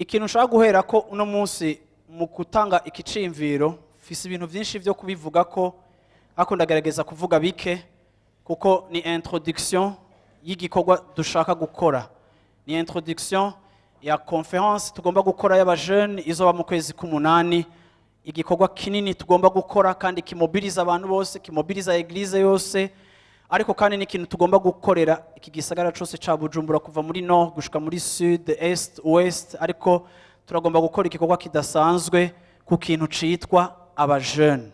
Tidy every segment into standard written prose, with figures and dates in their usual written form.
Ikintu nshaka guhera ko uno munsi mu gutanga ikiciyumviro, mfise ibintu byinshi byo kubivuga ko, ariko ndagerageza kuvuga bike kuko ni introduction y'igikorwa dushaka gukora, ni introduction ya conférence tugomba gukora y'abajene izoba mu kwezi k'umunani, igikorwa kinini tugomba gukora kandi kimobiliza abantu bose, kimobiliza église yose, ariko kandi ni ikintu tugomba gukorera iki gisagara cyose ca Bujumbura, kuva muri nord gushika muri sud, est, ouest. Ariko turagomba gukora igikorwa kidasanzwe ku kintu citwa abajene.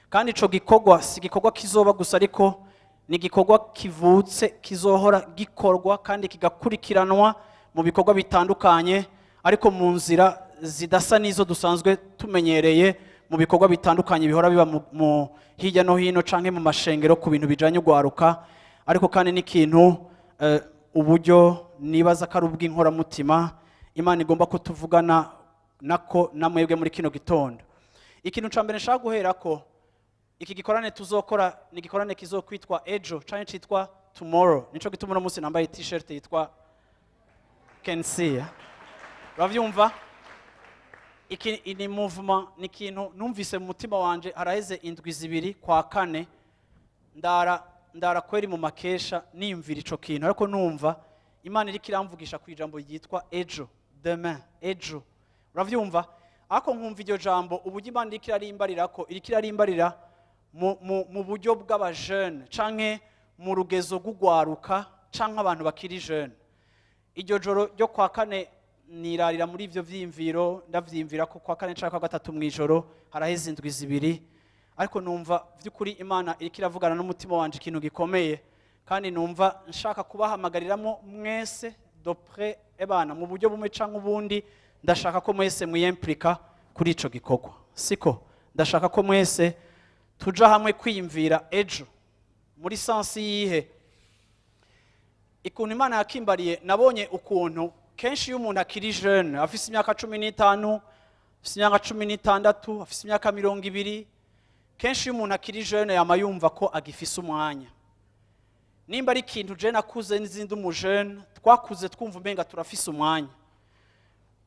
Kandi ico gikorwa si igikorwa kizoba gusa, ariko ni igikorwa kivutse kizohora gikorwa kandi kigakurikiranwa mu bikorwa bitandukanye, ariko mu nzira zidasa n'izo dusanzwe tumenyereye mu bikorwa bitandukanye bihora biba mu hirya no hino canke mu mashengero ku bintu bijanye ugwaruka. Ariko kandi n'ikintu uburyo nibaza ko ari ubw'inkoramutima Imana igomba ko tuvugana nako namwebwe muri kino gitondo. Ikintu ca mbere nshaka guhera ko, iki gikorane tuzokora ni igikorane kizokwitwa Ejo canke citwa Tomorrow. Nico gituma uno munsi nambaye T-shirt yitwa Kensia. Uravyumva, iki ni movement, ni ikintu numvise mu mutima wanje haraheze indwi 2. Kwa kane ndara kweri mu makesha niyumvira ico kintu, ariko numva Imana iriko iramvugisha ku ijambo ryitwa ejo, demain, ejo. Uravyumva, ariko nkumva iryo jambo uburyo Imana iriko irarimbarira, ko iriko irarimbarira mu buryo bw'abajene canke mu rugezo rw'ugwaruka canke abantu bakiri jeune. Iryo joro ryo kwa kane nirarira muri ivyo vyiyumviro, ndavyiyumvira ko kwa kane canke kwa gatatu mw'ijoro, haraheze indwi 2, ariko numva vy'ukuri Imana iriko iravugana n'umutima wanje ikintu gikomeye, kandi numva nshaka kubahamagariramo mwese de près ebana mu buryo bumwe canke ubundi. Ndashaka ko mwese mwiyemplika kuri ico gikorwa, siko? Ndashaka ko mwese tuja hamwe kwiyumvira ejo muri sens yihe. Ikuntu Imana yakimbariye, nabonye ukuntu kenshi iyo umuntu akiri jeune, afise imyaka 15, afise imyaka 16, afise imyaka 20, kenshi iyo umuntu akiri jeune yama yumva ko agifise umwanya. Nimba ari ikintu je nakuze n'izindi umujene twakuze twumva umenga turafise umwanya.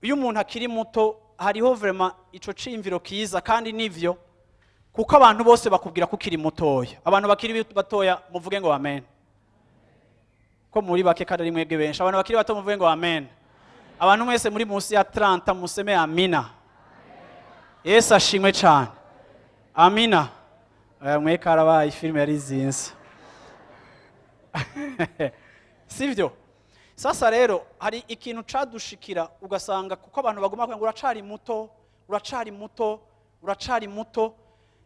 Iyo umuntu akiri muto hariho vraiment ico ciyumviro kiza, kandi nivyo, kuko abantu bose bakubwira ko ukiri mutoya. Abantu bakiri batoya muvuge ngo amen. Ko muri bake kandi ari mwebwe benshi, abantu bakiri bato muvuge ngo amen. Abantu mwese muri munsi ya 30 museme amina. Yesu ashimwe cyane. Amina. Aya mwe karabaye, filime yari izinze, sivyo? Sasa rero hari ikintu cadushikira, ugasanga kuko abantu baguma bavuga ngo uracari muto, uracari muto, uracari muto.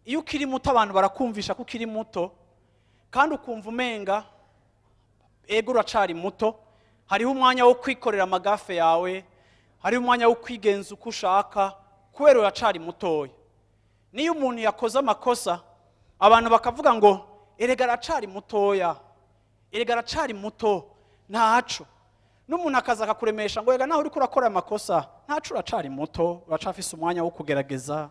Iyo ukiri muto abantu barakumvisha ko ukiri muto, kandi ukumva umenga ego uracari muto, hariho umwanya wo kwikorera amagaffes yawe, hariho umwanya wo kwigenza uko ushaka kubera uracari mutoya. Niyo umuntu yakoze amakosa, abantu bakavuga ngo erega aracari mutoya, erega aracari muto, ntaco. N'umuntu akaza akakuremesha ngo erega naho uriko urakora amakosa ntaco, uracari muto, uracafise umwanya wo kugerageza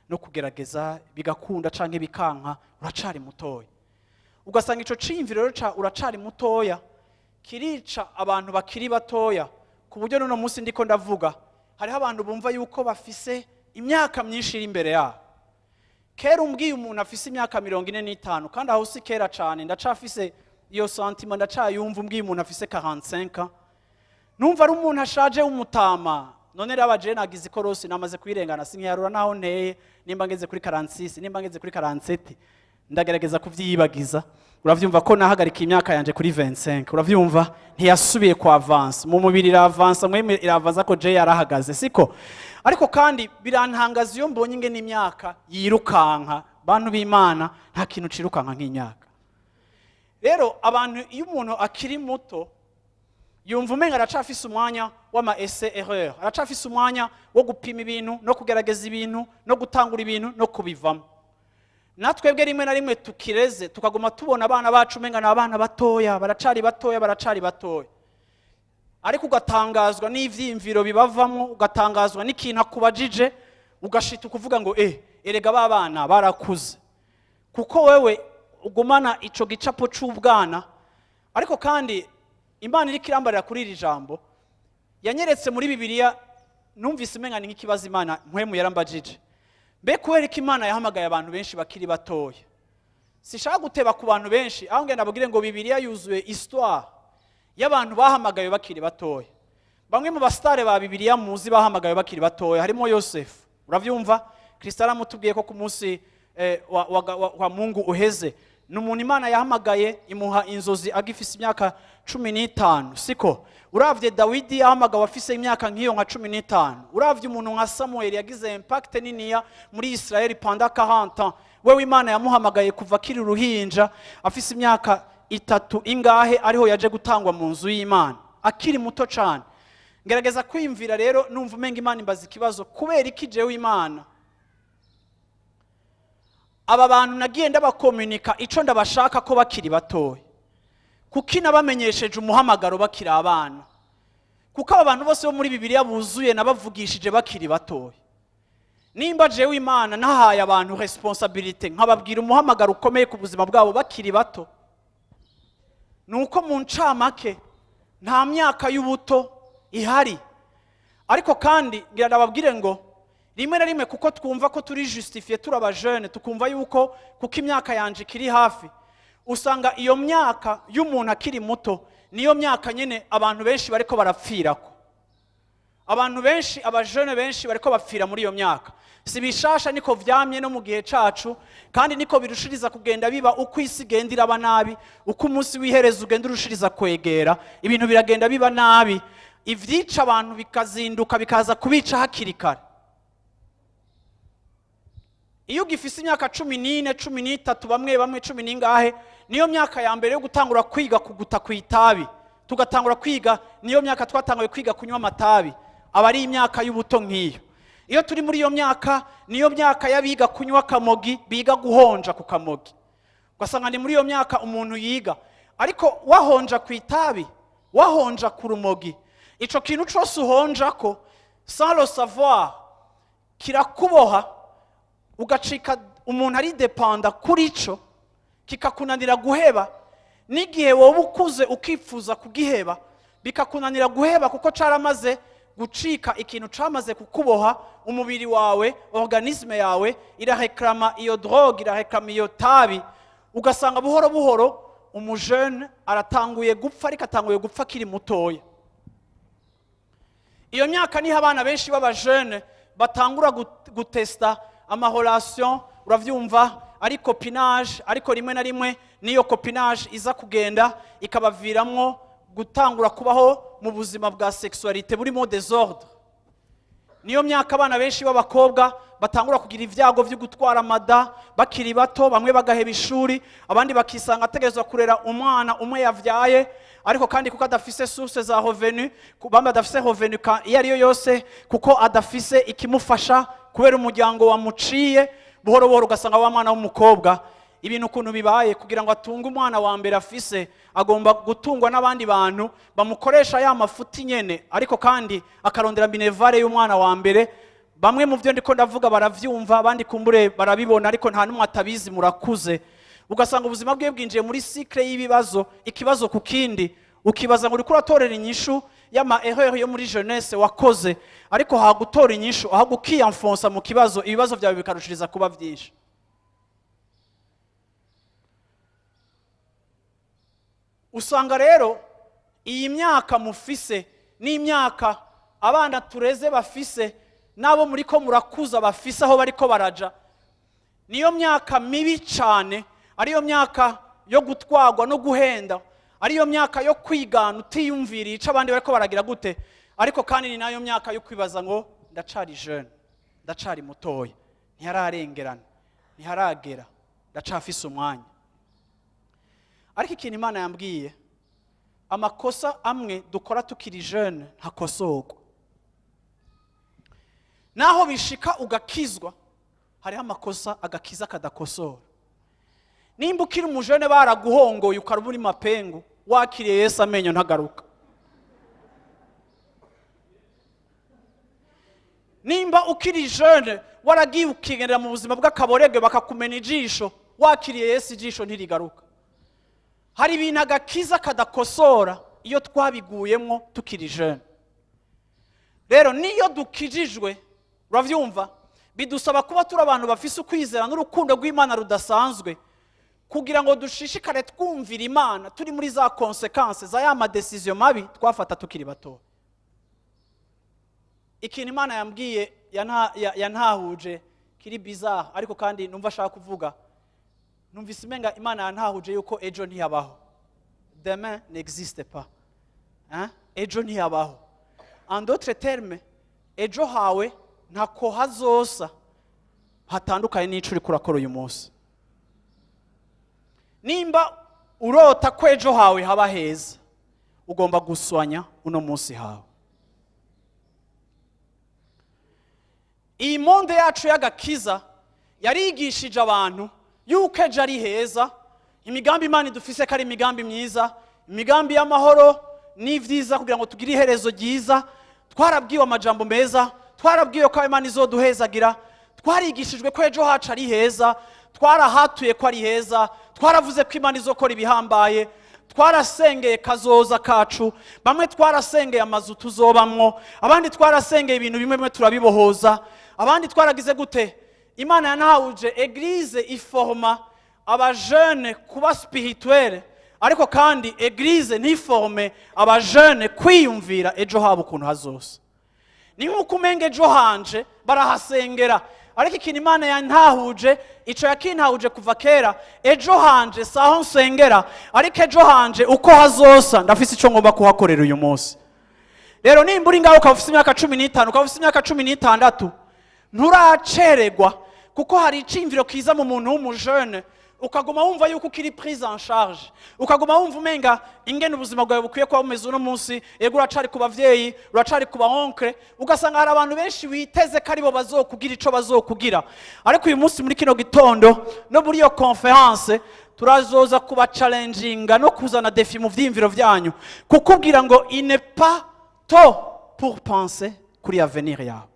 no kugerageza bigakunda canke bikanka, uracari mutoya. Ugasanga ico ciyumviro rero ca uracari mutoya kirica abantu bakiri batoya, ku buryo n'uno munsi ndiko ndavuga hariho abantu bumva yuko bafise imyaka myinshi iri imbere yabo. Kera umbwiye umuntu afise imyaka 45, kandi aho si kera cane, ndacafise iyo sentiment, ndacayumva. Umbwiye umuntu afise 45, numva ari umuntu ashaje w'umutama. None rero abajeune nagize ikorosi, namaze kuyirengana, sinkiyarura naho nteye, nimba ngeze kuri 46, nimba ngeze kuri 47, ndagerageza kuvyiyibagiza. Uravyumva ko nahagarika imyaka yanje kuri 25. Uravyumva, ntiyasubiye ku avance mu mubiri, iravansa mweme, iravansa ko je yarahagaze, siko? Ariko kandi birantangaza iyo mbonye ingene imyaka yirukanka. Bantu b'Imana, nta kintu cirukanka nk'imyaka. Rero abantu, iyo umuntu akiri muto, yumva umenga aracafise umwanya w'ama essai erreur, aracafise umwanya wo gupima ibintu no kugerageza ibintu no gutangura ibintu no kubivamo. Natwebwe rimwe na rimwe tukireze, tukaguma tubona abana bacu umenga ni abana batoya, baracari batoya, baracari batoya, ariko ugatangazwa n'ivyiyumviro bibavamwo, ugatangazwa n'ikintu akubajije, ugashita ukuvuga ngo erega ba bana barakuze, kuko wewe ugumana ico gicapo c'ubwana. Ariko kandi Imana iriko irambarira kuri iri jambo, yanyeretse muri Bibiliya, numvise umenga ni nk'ikibazo Imana mpwemu yarambajije: mbe kubera ko Imana yahamagaye abantu benshi bakiri batoya? Sishaka guteba ku bantu benshi, aho ngenda ababwire ngo Bibiliya yuzuye histoire y'abantu bahamagaye bakiri batoya. Bamwe mu basitare ba Bibiliya muzi bahamagaye bakiri batoya harimo Yosefu. Uravyumva, Kristo aramutubwiye ko ku munsi wa Mungu uheze, ni umuntu Imana yahamagaye, imuha inzozi agifise imyaka 15, siko? Uravye Dawidi, yahamagawe afise imyaka nk'iyo, nka 15. Uravye umuntu nka Samuel, yagize impact niniya muri Israel pendant 40 ans, wewe Imana yamuhamagaye kuva akiri uruhinja, afise imyaka 3 ingahe, ariho yaje gutangwa mu nzu y'Imana, akiri muto cane. Ngerageza kwiyumvira rero, numva umenga Imana imbaza ikibazo: kubera iki jewe Imana aba bantu nagiye ndabakomunika ico ndabashaka ko bakiri batoya? Kuki nabamenyesheje umuhamagaro bakiri abana? Kuko aba bantu bose bo muri Bibiliya buzuye nabavugishije bakiri batoya. Nimba jewe Imana nahaye abantu responsabilité, nkababwira umuhamagaro ukomeye ku buzima bwabo bakiri bato, ni uko mu ncamake nta myaka y'ubuto ihari. Ariko kandi ngira ndababwire ngo rimwe na rimwe, kuko twumva ko turi justifié, turi abajene, tukumva yuko kuko imyaka yanje ikiri hafi, usanga iyo myaka y'umuntu akiri muto niyo myaka nyine abantu benshi bariko barapfirako. Abantu benshi, abajene benshi bariko bapfira muri iyo myaka. Si bishasha, niko vyamye no mu gihe cacu, kandi niko birushiriza kugenda biba uko isi igenda iraba nabi, uko umunsi w'iherezo ugenda urushiriza kwegera, ibintu biragenda biba nabi, ivyica abantu bikazinduka bikaza kubica hakiri kare. Iyo ugifise imyaka 14, 13, bamwe bamwe cumi n'ingahe, niyo myaka ya mbere yo gutangura kwiga kuguta ku itabi. Tugatangura kwiga, niyo myaka twatanguye kwiga kunywa amatabi, aba ari imyaka y'ubuto nk'iyo. Iyo turi muri iyo myaka, niyo myaka y'abiga kunywa akamogi, biga guhonja ku kamogi. Ugasanga ni muri iyo myaka umuntu yiga. Ariko wahonja ku itabi, wahonja ku rumogi, ico kintu cose uhonjako sans le savoir kirakuboha, ugacika umuntu ari dépendant kuri cyo, kikakunanira guheba. N'igihe wowe ukuze ukifuza kugiheba, bikakunanira guheba, kuko caramaze gucika ikintu camaze kukuboha. Umubiri wawe, organisme yawe irareklama iyo drogue, irareklama iyo tabi. Ugasanga buhoro buhoro umujene aratanguye gupfa, ariko atanguye gupfa akiri mutoya. Iyo myaka niho abana benshi b'abajene batangura gutesta ama relations. Uravyumva, ari copinage, ariko rimwe na rimwe niyo copinage iza kugenda ikabaviramwo gutangura kubaho mu buzima bwa sexualité burimo désordre. Niyo myaka abana benshi b'abakobwa batangura kugira ibyago byo gutwara amada bakiri bato, bamwe bagaheba ishuri, abandi bakisanga ategerezwa kurera umwana umwe yavyaye, ariko kandi kuko adafise source za revenu, bamwe adafise revenu iyo ariyo yose, kuko adafise ikimufasha kubera umuryango wamuciye. Buhoro buhoro ugasanga wa mwana w'umukobwa, ibintu ukuntu bibaye, kugira ngo atunge umwana wa mbere afise, agomba gutungwa n'abandi bantu bamukoresha ya mafuti nyene, ariko kandi akarondera minerval y'umwana wa mbere. Bamwe mu byo ndiko ndavuga baravyumva, abandi kumbure barabibona, ariko nta n'umwe atabizi, murakuze. Ugasanga ubuzima bwe bwinjiye muri cycle y'ibibazo, ikibazo ku kindi. Ukibaza ngo uriko uratorera inyishu y'ama erreur yo muri jeunesse wakoze, ariko hagutora inyishu, ahubwo ukiyanfonsa mu kibazo, ibibazo byawe bikarushiriza kuba byinshi. Usanga rero iyi myaka mufise n'imyaka abana tureze bafise n'abo muri ko murakuza bafise, aho bariko baraja, niyo myaka mibi cyane, ariyo myaka yo gutwagwa no guhenda, ariyo myaka yo kwigana utiyumviriye ico abandi bariko baragira gute. Ariko kandi ni nayo myaka yo kwibaza ngo ndacari jeune, ndacari mutoya, ntihararengerana, ntiharagera, ndacafise umwanya. Ariko ikintu Imana yambwiye, amakosa amwe dukora tukiri jeune ntakosorwa. Naho bishika ugakizwa, hariho amakosa agakiza kadakosora. Nimba ukiri umujene baraguhongoye, ukaba uri mapengu, wakiriye Yesu, amenyo ntagaruka. Nimba ukiri jeune waragiye ukigendera mu buzima bw'akaborege, bakakumena ijisho, wakiriye Yesu, ijisho ntirigaruka. Hari ibintu agakiza kadakosora iyo twabiguyemo tukiri jeune. Rero niyo dukijijwe, urabyumva, bidusaba kuba turi abantu bafise ukwizera n'urukundo rw'Imana rudasanzwe, kugira ngo dushishikare twumvira Imana turi muri za conséquences za ya ma décisions mabi twafata tukiri bato. Ikintu Imana yambwiye, yantahuje kiri bizarre, ariko kandi numva ashaka kuvuga, numvise umenga Imana yantahuje yuko ejo ntiyabaho. Demain n'existe pas, hein? Ejo ntiyabaho. En d'autres termes, ejo hawe ntako hazosa hatandukanye n'ico uriko urakora uyu munsi. Nimba urota ko ejo hawe haba heza, ugomba guswanya uno munsi hawe. Iyi monde yacu y'agakiza yarigishije abantu yuko ejo ari heza, imigambi Imana idufise ko ari imigambi myiza, imigambi y'amahoro n'ibyiza, kugira ngo tugire iherezo ryiza. Twarabwiwe amajambo meza, twarabwiwe ko Imana izoduhezagira, twarigishijwe ko ejo hacu ari heza, twarahatuye ko ari heza, twaravuze ko Imana izokora ibihambaye, twarasengeye kazoza kacu. Bamwe twarasengeye amazu tuzobamwo, abandi twarasengeye ibintu bimwe bimwe turabibohoza, abandi twaragize gute. Imana yanahawuje église iforma abajene kuba spirituel, ariko kandi église ntiforme abajene kwiyumvira ejo habo ukuntu hazosa. Ni nk'uko umenga ejo hanje barahasengera, ariko ikintu Imana yantahuje, ico yakintahuje kuva kera, ejo hanje saho nsengera, ariko ejo hanje uko hazosa ndafise ico ngomba kuhakorera uyu munsi. Rero nimba uri ngaho ukaba ufise imyaka 15, ukaba ufise imyaka 16, nturacererwa, kuko hari iciyumviro kiza mu muntu w'umujene, ukaguma wumva yuko ukiri prise en charge, ukaguma wumva umenga ingene ubuzima bwawe bukwiye kuba bumeze uno munsi. Yego, uracari ku bavyeyi, uracari ku ba oncle, ugasanga hari abantu benshi witeze ko aribo bazokugira ico bazokugira. Ariko uyu munsi, muri kino gitondo no muri iyo conférence, turazoza kuba challenginga no kuzana défi mu vyiyumviro vyanyu, kukubwira ngo il n'est pas tôt pour penser kuri avenir yawe.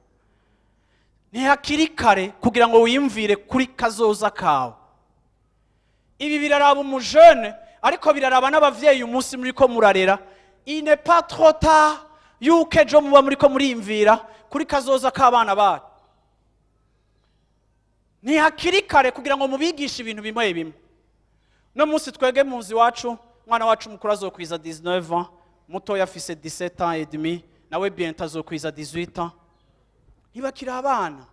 Ntihakiri kare kugira ngo wiyumvire kuri kazoza kawe. Ibi biraraba umujene, ariko biraraba n'abavyeyi. Umunsi muri ko murarera, il n'est pas trop tard yuko ejo muba muri ko muriyumvira kuri kazoza k'abana banyu. Ntihakiri kare kugira ngo mubigishe ibintu bimwe bimwe. No munsi twege mu nzu iwacu, umwana wacu mukuru azokwiza 19 ans, mutoya afise 17 ans et demi, nawe bientôt azokwiza 18 ans. Ntibakiri abana,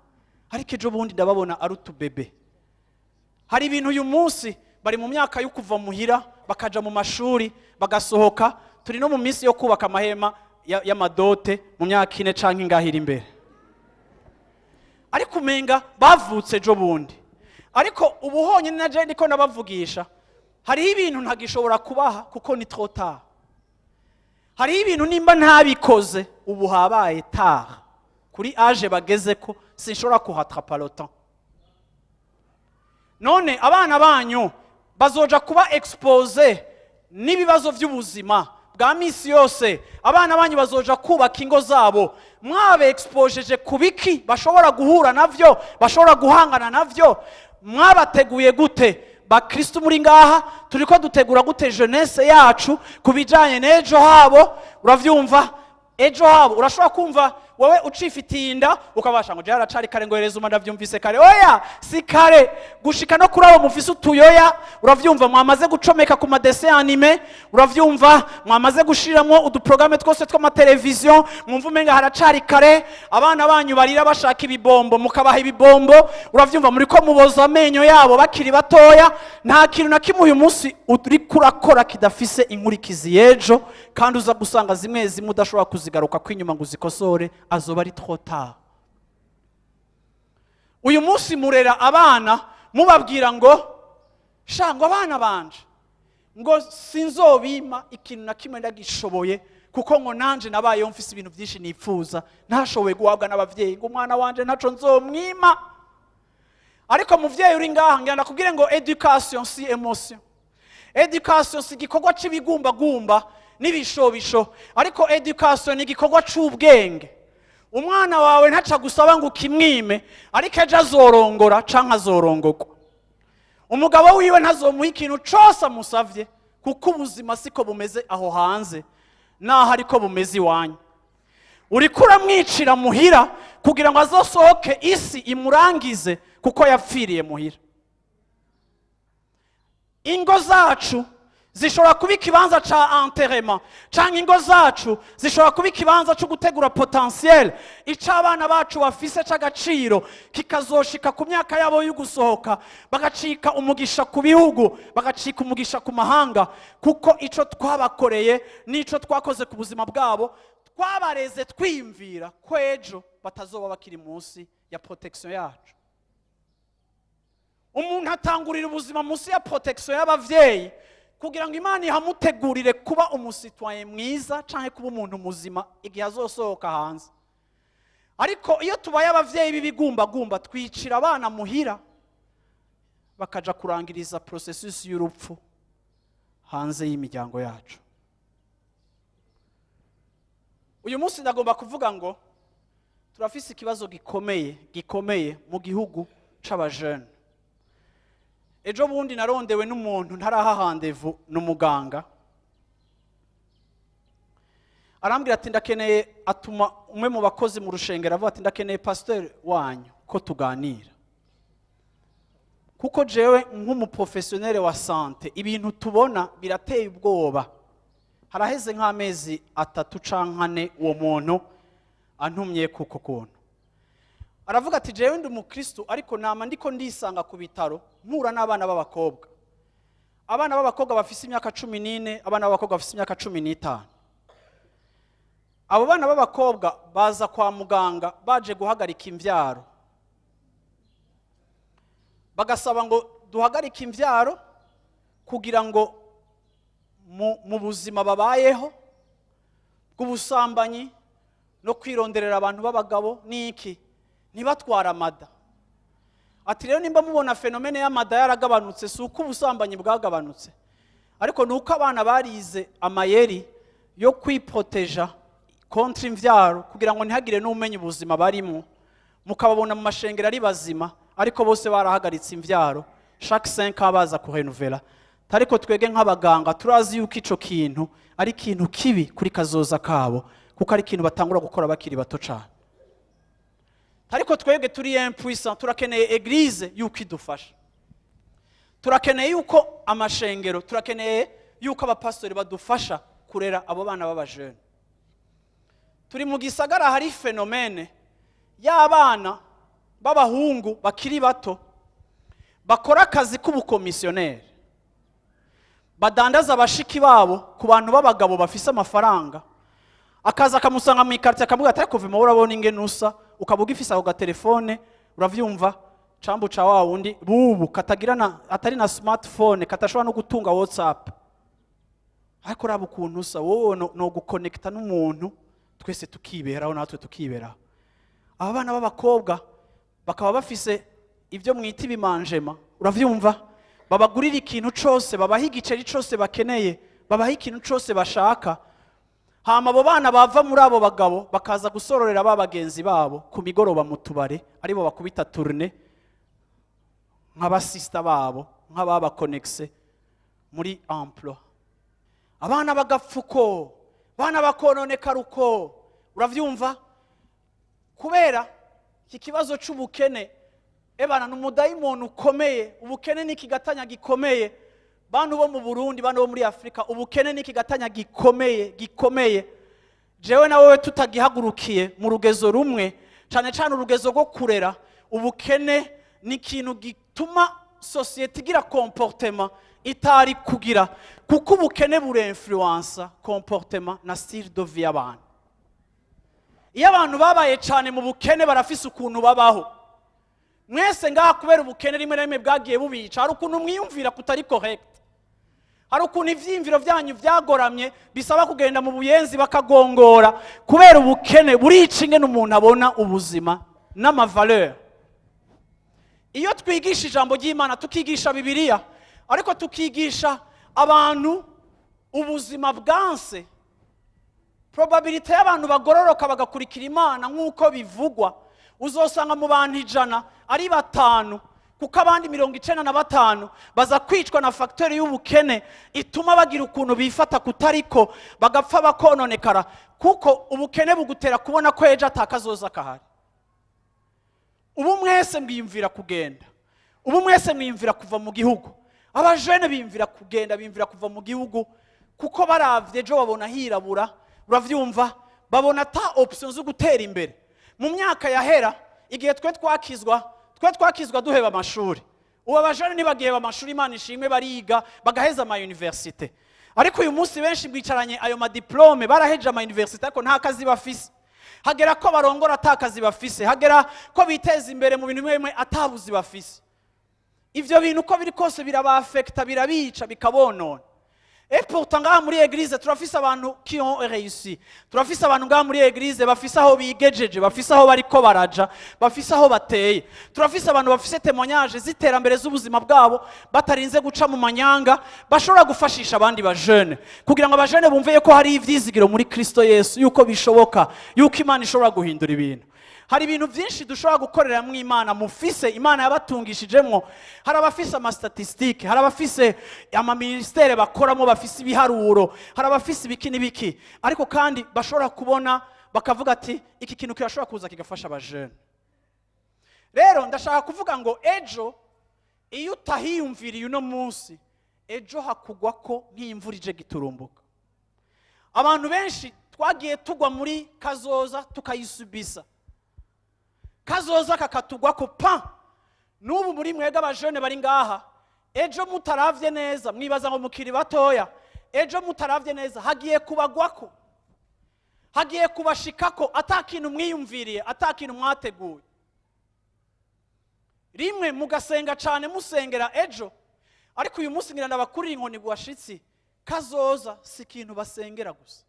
ariko ejo bundi ndababona ari utubebe. Hari ibintu uyu munsi bari mu myaka yo kuva muhira bakaja mu mashuri, bagasohoka. Turi no mu minsi yo kubaka amahema y'ama dot mu myaka 4 canke ingahe iri imbere, ariko umenga bavutse ejo bundi. Ariko ubu honyine na je ndiko nabavugisha, hariho ibintu ntagishobora kubaha kuko ni trop tard. Hariho ibintu nimba ntabikoze ubu, habaye tard. Kuri âge bageze ko sinshobora kuhattrapa le temps. None abana banyu bazoja kuba exposés n'ibibazo by'ubuzima bwa misi yose? Abana banyu bazoja kubaka ingo zabo, mwabe exposeje ku biki bashobora guhura navyo, bashobora guhangana navyo? Mwabateguye gute? Bakristo muri ngaha, turiko dutegura gute jeunesse yacu ku bijanye n'ejo habo? Uravyumva, ejo habo urashobora kumva wowe ucifitiye inda, ukabasha ngo haracari kare, ngo hereza ndavyumvise kare. Oya, si kare. Gushika no kuri abo mufise utuyoya, uravyumva, mwamaze gucomeka ku ma dessins animés, uravyumva, mwamaze gushiramwo uduprogrammes twose tw'amateleviziyo, mwumva umenga haracari kare. Abana banyu barira bashaka ibibombo, mukabaha ibibombo, uravyumva, muriko muboza amenyo yabo bakiri batoya. Nta kintu na kimwe uyu munsi uriko urakora kidafise inkurikizi y'ejo, kandi uza gusanga zimwe zimwe udashobora kuzigaruka kw'inyuma ngo uzikosore, azoba ari trop tard. Uyu munsi murera abana mubabwira ngo sha, ngo abana banje ngo Ngo sinzobima ikintu na kimwe, ndagishoboye, kuko ngo nanje nabayeho mfise ibintu byinshi nipfuza ntashoboye guhabwa n'abavyeyi. Ngo umwana wanje ntaco nzomwima. Ariko muvyeyi uri ngaha, ngira ndakubwire ngo éducation si émotion, éducation si igikorwa c'ibigumbagumba n'ibishobisho, ariko éducation ni igikorwa c'ubwenge. Umwana wawe ntaca gusaba ngo ukimwime, ariko ejo azorongora canke azorongorwa, umugabo wiwe ntazomuha ikintu cose amusavye, kuko ubuzima siko bumeze aho hanze naho ariko bumeze iwanyu. Uriko uramwicira muhira kugira ngo azosohoke isi imurangize, kuko yapfiriye muhira. Ingo zacu zishobora kuba ikibanza ca enterrement, canke ingo zacu zishobora kuba ikibanza co gutegura potentiel ico abana bacu bafise c'agaciro, kikazoshika ku myaka yabo yo gusohoka, bagacika umugisha ku bihugu, bagacika umugisha ku mahanga, kuko ico twabakoreye n'ico twakoze ku buzima bwabo, twabareze twiyumvira ko ejo batazoba bakiri munsi ya protection yacu. Umuntu atangurira ubuzima munsi ya protection y'abavyeyi kugira ngo Imana ihamutegurire kuba umu citoyen mwiza canke kuba umuntu muzima igihe azosohoka hanze. Ariko iyo tubaye abavyeyi b'ibigumbagumba, twicira abana muhira, bakaja kurangiriza processus y'urupfu hanze y'imiryango yacu. Uyu munsi ndagomba kuvuga ngo turafise ikibazo gikomeye, gikomeye mu gihugu c'abajene. Ejo bundi narondewe n'umuntu ntaraha rendez-vous, ni umuganga. Arambwira ati ndakeneye, atuma umwe mu bakozi mu rushengero, avuga ati ndakeneye pasiteri wanyu ko tuganira, kuko jewe nk'umu professionnel wa santé ibintu tubona birateye ubwoba. Haraheze nk'amezi 3 canke 4 uwo muntu antumye kuko kuntu. Aravuga ati jewe ndi umukristo, ariko nama ndiko ndisanga ku bitaro mpura n'abana b'abakobwa, abana b'abakobwa bafise imyaka 14, abana b'abakobwa bafise imyaka 15. Abo bana b'abakobwa baza kwa muganga baje guhagarika imvyaro, bagasaba ngo duhagarike imvyaro kugira ngo mu buzima babayeho bw'ubusambanyi no kwironderera abantu b'abagabo n'iki, ntibatware amada. Ati rero nimba mubona phénomène y'amada yaragabanutse, si uko ubusambanyi bwagabanutse, ariko ni uko abana barize amayeri yo kwiproteja contre imvyaro, kugira ngo ntihagire n'umenya ubuzima barimo. Mukababona mu mashengero ari bazima, ariko bose barahagaritse imvyaro, chaque 5 ans baza kurenuvela. Ariko twege nk'abaganga turazi yuko ico kintu ari ikintu kibi kuri kazoza kabo, kuko ari ikintu batangura gukora bakiri bato cane. Ariko twebwe turi impuissant, turakeneye église yuko idufasha, turakeneye yuko amashengero, turakeneye yuko abapasitori badufasha kurera abo bana b'abajene. Turi mu gisagara hari phénomène y'abana b'abahungu bakiri bato bakora akazi k'ubukomisiyoneri, badandaza bashiki babo ku bantu b'abagabo bafise amafaranga. Akaza akamusanga mu ikaritiye, akamubwira ati ariko vima urabona ingene usa, ukaba ugifise ako gatelefone, uravyumva, cambu ca wa wundi bubu katagira na atari na smartphone, katashobora no gutunga WhatsApp, ariko raba ukuntu usa wowe, no gukonekita n'umuntu twese tukiberaho, natwe tukiberaho. Aba bana b'abakobwa bakaba bafise ibyo mwita ibimanjema, uravyumva, babagurira ikintu cose, babaha igiceri cose bakeneye, babaha ikintu cose bashaka. Hama abo bana bava muri abo bagabo bakaza gusororera ba bagenzi babo ku migoroba mu tubare, aribo bakubita tournée nk'abasista babo, nk'ababakonekise muri emploi. Abana bagapfuko, abana bakononekara uko, uravyumva, kubera iki kibazo c'ubukene. Ebana ni umudayimoni ukomeye. Ubukene ni ikigatanya gikomeye. Bantu bo mu Burundi, bantu bo muri Afurika, ubukene ni ikigatanya gikomeye, gikomeye. Jewe na wewe tutagihagurukiye mu rugezo rumwe, cyane cyane urugezo rwo kurera, ubukene ni ikintu gituma société igira comportement itari kugira, kuko ubukene burinfluensa comportement na style de vie y'abantu. Iyo abantu babaye cyane mu bukene, barafise ukuntu babaho. Mwese ngaha, kubera ubukene rimwe na rimwe bwagiye bubica, hari ukuntu mwiyumvira kutari correct. Hari ukuntu ivyiyumviro byanyu byagoramye, bisaba kugenda mu Buyenzi bakagongora kubera ubukene. Burica ingene umuntu abona ubuzima n'ama valeurs. Iyo twigisha ijambo ry'Imana, tukigisha Bibiliya, ariko tukigisha abantu ubuzima bwanse, probabilité y'abantu bagororoka bagakurikira Imana nk'uko bivugwa, uzosanga mu bantu 100 ari batanu, kuko abandi 95 baza kwicwa na facteur y'ubukene ituma bagira ukuntu bifata kutariko, bagapfa, bakononekara, kuko ubukene bugutera kubona ko ejo atakazoza kahari. Ubu mwese mwiyumvira kugenda, ubu mwese mwiyumvira kuva mu gihugu. Abajene biyumvira kugenda, biyumvira kuva mu gihugu, kuko baravye ejo babona hirabura. Uravyumva, babona ata option zo gutera imbere. Mu myaka yahera, igihe twe twakizwa duheba amashuri. Ubu abajene ntibagiheba amashuri, Imana ishimwe, bariga bagaheza ama université. Ariko uyu munsi benshi bicaranye ayo ma diplômes, baraheje ama université, ariko nta kazi bafise. Hagera ko barongora ata kazi bafise, hagera ko biteza imbere mu bintu bimwe bimwe atabuzi bafise. Ivyo bintu uko biri kose biraba affecta, birabica, bikabonona. Et pourtant ngaha muri église turafise abantu qui ont réussi, turafise abantu ngaha muri église bafise aho bigejeje, bafise aho bariko baraja, bafise aho bateye. Turafise abantu bafise témoignage z'iterambere z'ubuzima bwabo batarinze guca mu manyanga, bashobora gufashisha abandi bajene, kugira ngo abajene bumve yuko hari ivyizigiro muri Kristo Yesu, yuko bishoboka, yuko Imana ishobora guhindura ibintu. Hari ibintu byinshi dushobora gukoreramo Imana mufise, Imana yabatungishijemwo. Hari abafise ama statistiques, hari abafise ama ministères bakoramo, bafise ibiharuro, hari abafise ibiki n'ibiki, ariko kandi bashobora kubona bakavuga ati: "Iki kintu kirashobora kuza kigafasha abajene." Rero ndashaka kuvuga ngo ejo iyo utahiyumviriye uno munsi, ejo hakugwa ko nk'imvura ije giturumbuka. Abantu benshi twagiye tugwa muri kazoza, tukayisubisa, kazoza kakatugwa ko pa. N'ubu muri mwebwe abajene bari ngaha, ejo mutaravye neza, mwibaza ngo mukiri batoya, ejo mutaravye neza hagiye kubagwako, hagiye kubashikako ata kintu mwiyumviriye, ata kintu mwateguye. Rimwe mugasenga cyane, musengera ejo, ariko uyu munsi ngira ndabakurira inkoni washitsi: kazoza si ikintu basengera gusa.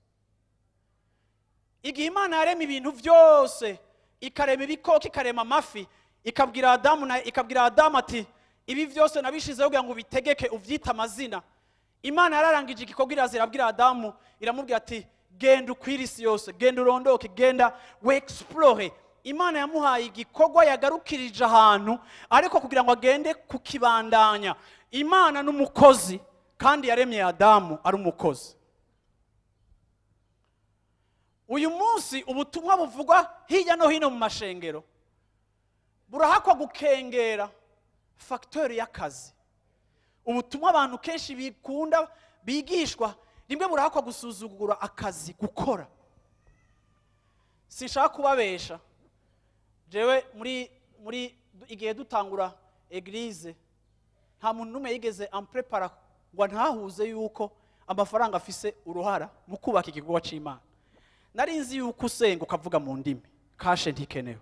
Igihe Imana yarema ibintu byose, ikarema ibikoko, ikarema amafi, ikabwira Adamu na ikabwira Adamu ati: "Ibi byose nabishizeho kugira ngo ubitegeke, ubyite amazina." Imana yararangije igikorwa, iraza irabwira Adamu, iramubwira ati: "Genda ukwire isi yose, genda urondoke, genda w explore." Imana yamuhaye igikorwa yagarukirije ahantu, ariko kugira ngo agende kukibandanya. Imana n'umukozi, kandi yaremye Adamu ari umukozi. Uyu munsi ubutumwa buvugwa hirya no hino mu mashengero burahakwa gukengera facteur y'akazi. Ubutumwa abantu kenshi bikunda bigishwa rimwe burahakwa gusuzugura akazi, gukora. Sinshaka kubabesha, jewe muri igihe dutangura église, nta muntu n'umwe yigeze amprepara ngo ntahuze yuko amafaranga afise uruhara mu kubaka igikorwa c'Imana. Nari nzi yuko usenga ukavuga mu ndimi, cash ntikenewe,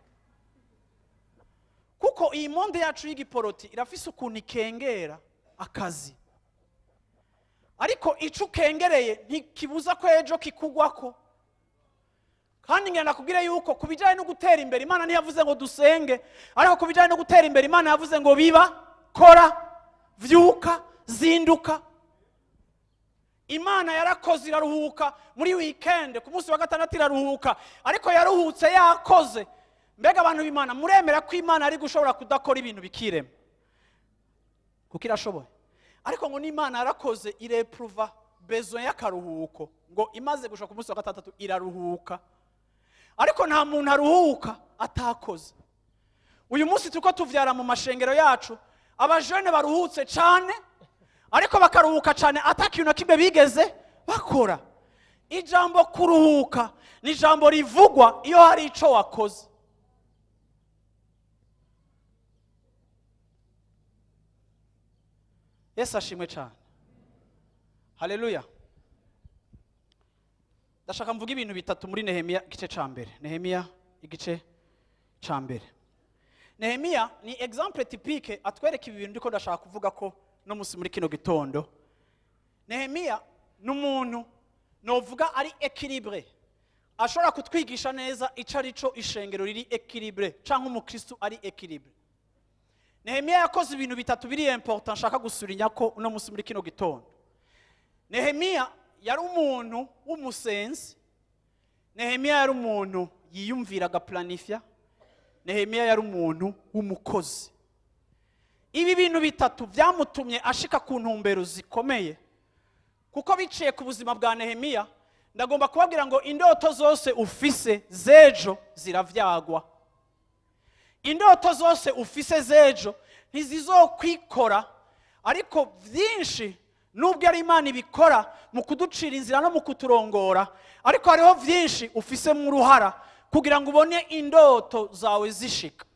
kuko iyi monde yacu y'igiporoti irafise ukuntu ikengera akazi. Ariko ico ukengereye ntikibuza ko ejo kikugwako. Kandi ngira nakubwire yuko ku bijyanye no gutera imbere, Imana ntiyavuze ngo dusenge, ariko ku bijyanye no gutera imbere, Imana yavuze ngo biba, kora, vyuka, zinduka. Imana yarakoze iraruhuka muri weekend, ku munsi wa gatandatu iraruhuka, ariko yaruhutse yakoze. Mbega abantu b'Imana, muremera ko Imana ari gushobora kudakora ibintu bikirema? Kuko irashoboye. Ariko ngo n'Imana yarakoze, irepruva besoin y'akaruhuko, ngo imaze gushika ku munsi wa gatandatu iraruhuka. Ariko nta muntu aruhuka atakoze. Uyu munsi turiko tuvyara mu mashengero yacu abajene baruhutse cane, ariko bakaruhuka cane ata kintu na kimwe bigeze bakora. Ijambo kuruhuka ni ijambo rivugwa iyo hari ico wakoze. Yesu ashimwe cyane, haleluya. Ndashaka mvuga ibintu bitatu muri Nehemiya igice ca mbere. Nehemiya igice ca mbere, Nehemiya ni exemple typique atwereka ibi bintu ndiko ndashaka kuvuga ko no munsi muri kino gitondo. Nehemiya ni umuntu novuga ari équilibré, ashobora kutwigisha neza ico ari cyo ishengero riri équilibré cyangwa umukristu ari équilibré. Nehemiya yakoze ibintu bitatu biri important nshaka gusurinya ko uno munsi muri kino gitondo. Nehemiya yari umuntu w'umusenzi. Nehemiya yari umuntu yiyumvira, agaplanifya. Nehemiya yari umuntu w'umukozi. Ibi bintu bitatu byamutumye ashika ku ntumbero zikomeye, kuko biciye ku buzima bwa Nehemiya. Ndagomba kubabwira ngo indoto zose ufise z'ejo ziravyagwa. Indoto zose ufise z'ejo ntizizokwikora, ariko byinshi, nubwo ari Imana ibikora mu kuducira inzira no mu kuturongora, ariko hariho byinshi ufisemo uruhara kugira ngo ubone indoto zawe zishika.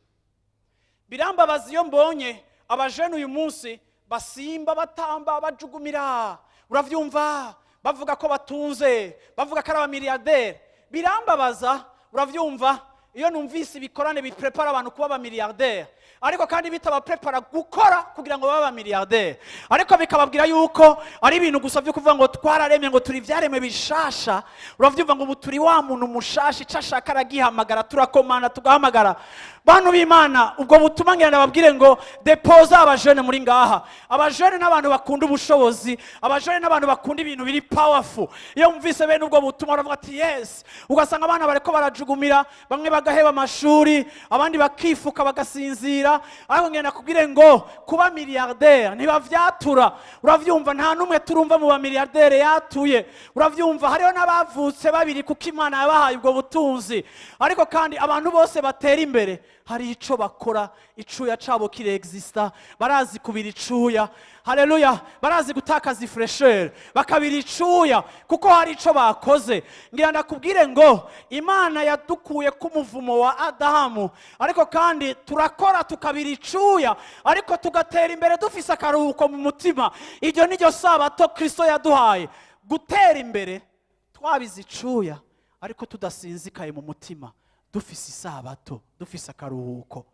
Birambabaza iyo mbonye abajene uyu munsi basimba, batamba, bajugumira, uravyumva, bavuga ko batunze, bavuga ko ari abamiliyarderi. Birambabaza, uravyumva, iyo numvise ibikorane biprepara abantu kuba abamiliyarderi, ariko kandi bitabaprepara gukora kugira ngo babe abamiliyarderi, ariko bikababwira yuko ari ibintu gusa byo kuvuga ngo twararemye, ngo turi ibyaremwe bishasha, uravyumva, ngo ubu turi wa muntu mushasha, icyo ashaka aragihamagara, turakomana tugahamagara. Bantu b'Imana, ubwo butumwa ngira ndababwire ngo depoza abajene muri ngaha. Abajene n'abantu bakunda ubushobozi, abajene n'abantu bakunda ibintu biri powerful. Iyo wumvise bene ubwo butumwa uravuga ati "Yes." Ugasanga abana bariko barajugumira, bamwe bagaheba amashuri, abandi bakifuka bagasinzira. Ariko ngenda nakubwire ngo kuba milliardaire ntibavyatura, uravyumva, nta n'umwe turumva mu bamiliyardere yatuye, uravyumva. Hariho n'abavutse babiri kuko Imana yabahaye ubwo butunzi. Ariko kandi abantu bose batera imbere hari ico bakora, icuya cabo kirexista. Barazi kubira icuya, haleluya, barazi gutakaza ifraîcheur bakabira icuya kuko hari ico bakoze. Ngira ndakubwire ngo Imana yadukuye k'umuvumo wa Adamu, ariko kandi turakora tukabira icuya, ariko tugatera imbere dufise akaruhuko mu mutima. Iryo ni ryo sabato Kristo yaduhaye: gutera imbere twabize icuya ariko tudasinzikaye mu mutima, dufise isabato, dufise akaruhuko.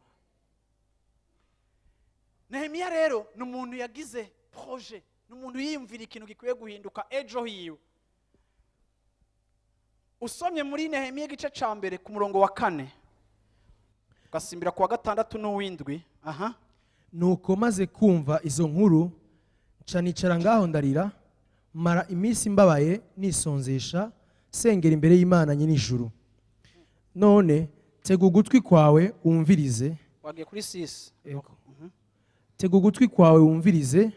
Nehemiya rero ni umuntu yagize projet, ni umuntu yiyumvira ikintu gikwiye guhinduka ejo hiwe. Usomye muri Nehemiya igice ca mbere ku murongo wa 4 ugasimbira ku wa gatandatu n'uw'indwi, aha. Nuko maze kumva izo nkuru, nca nicara ngaho ndarira, mara iminsi mbabaye, nisonzesha, sengera imbere y'Imana nyir'ijuru. None tega ugutwi kwawe wumvirize. Wagiye kuri 6. Ego. Tega ugutwi kwawe wumvirize,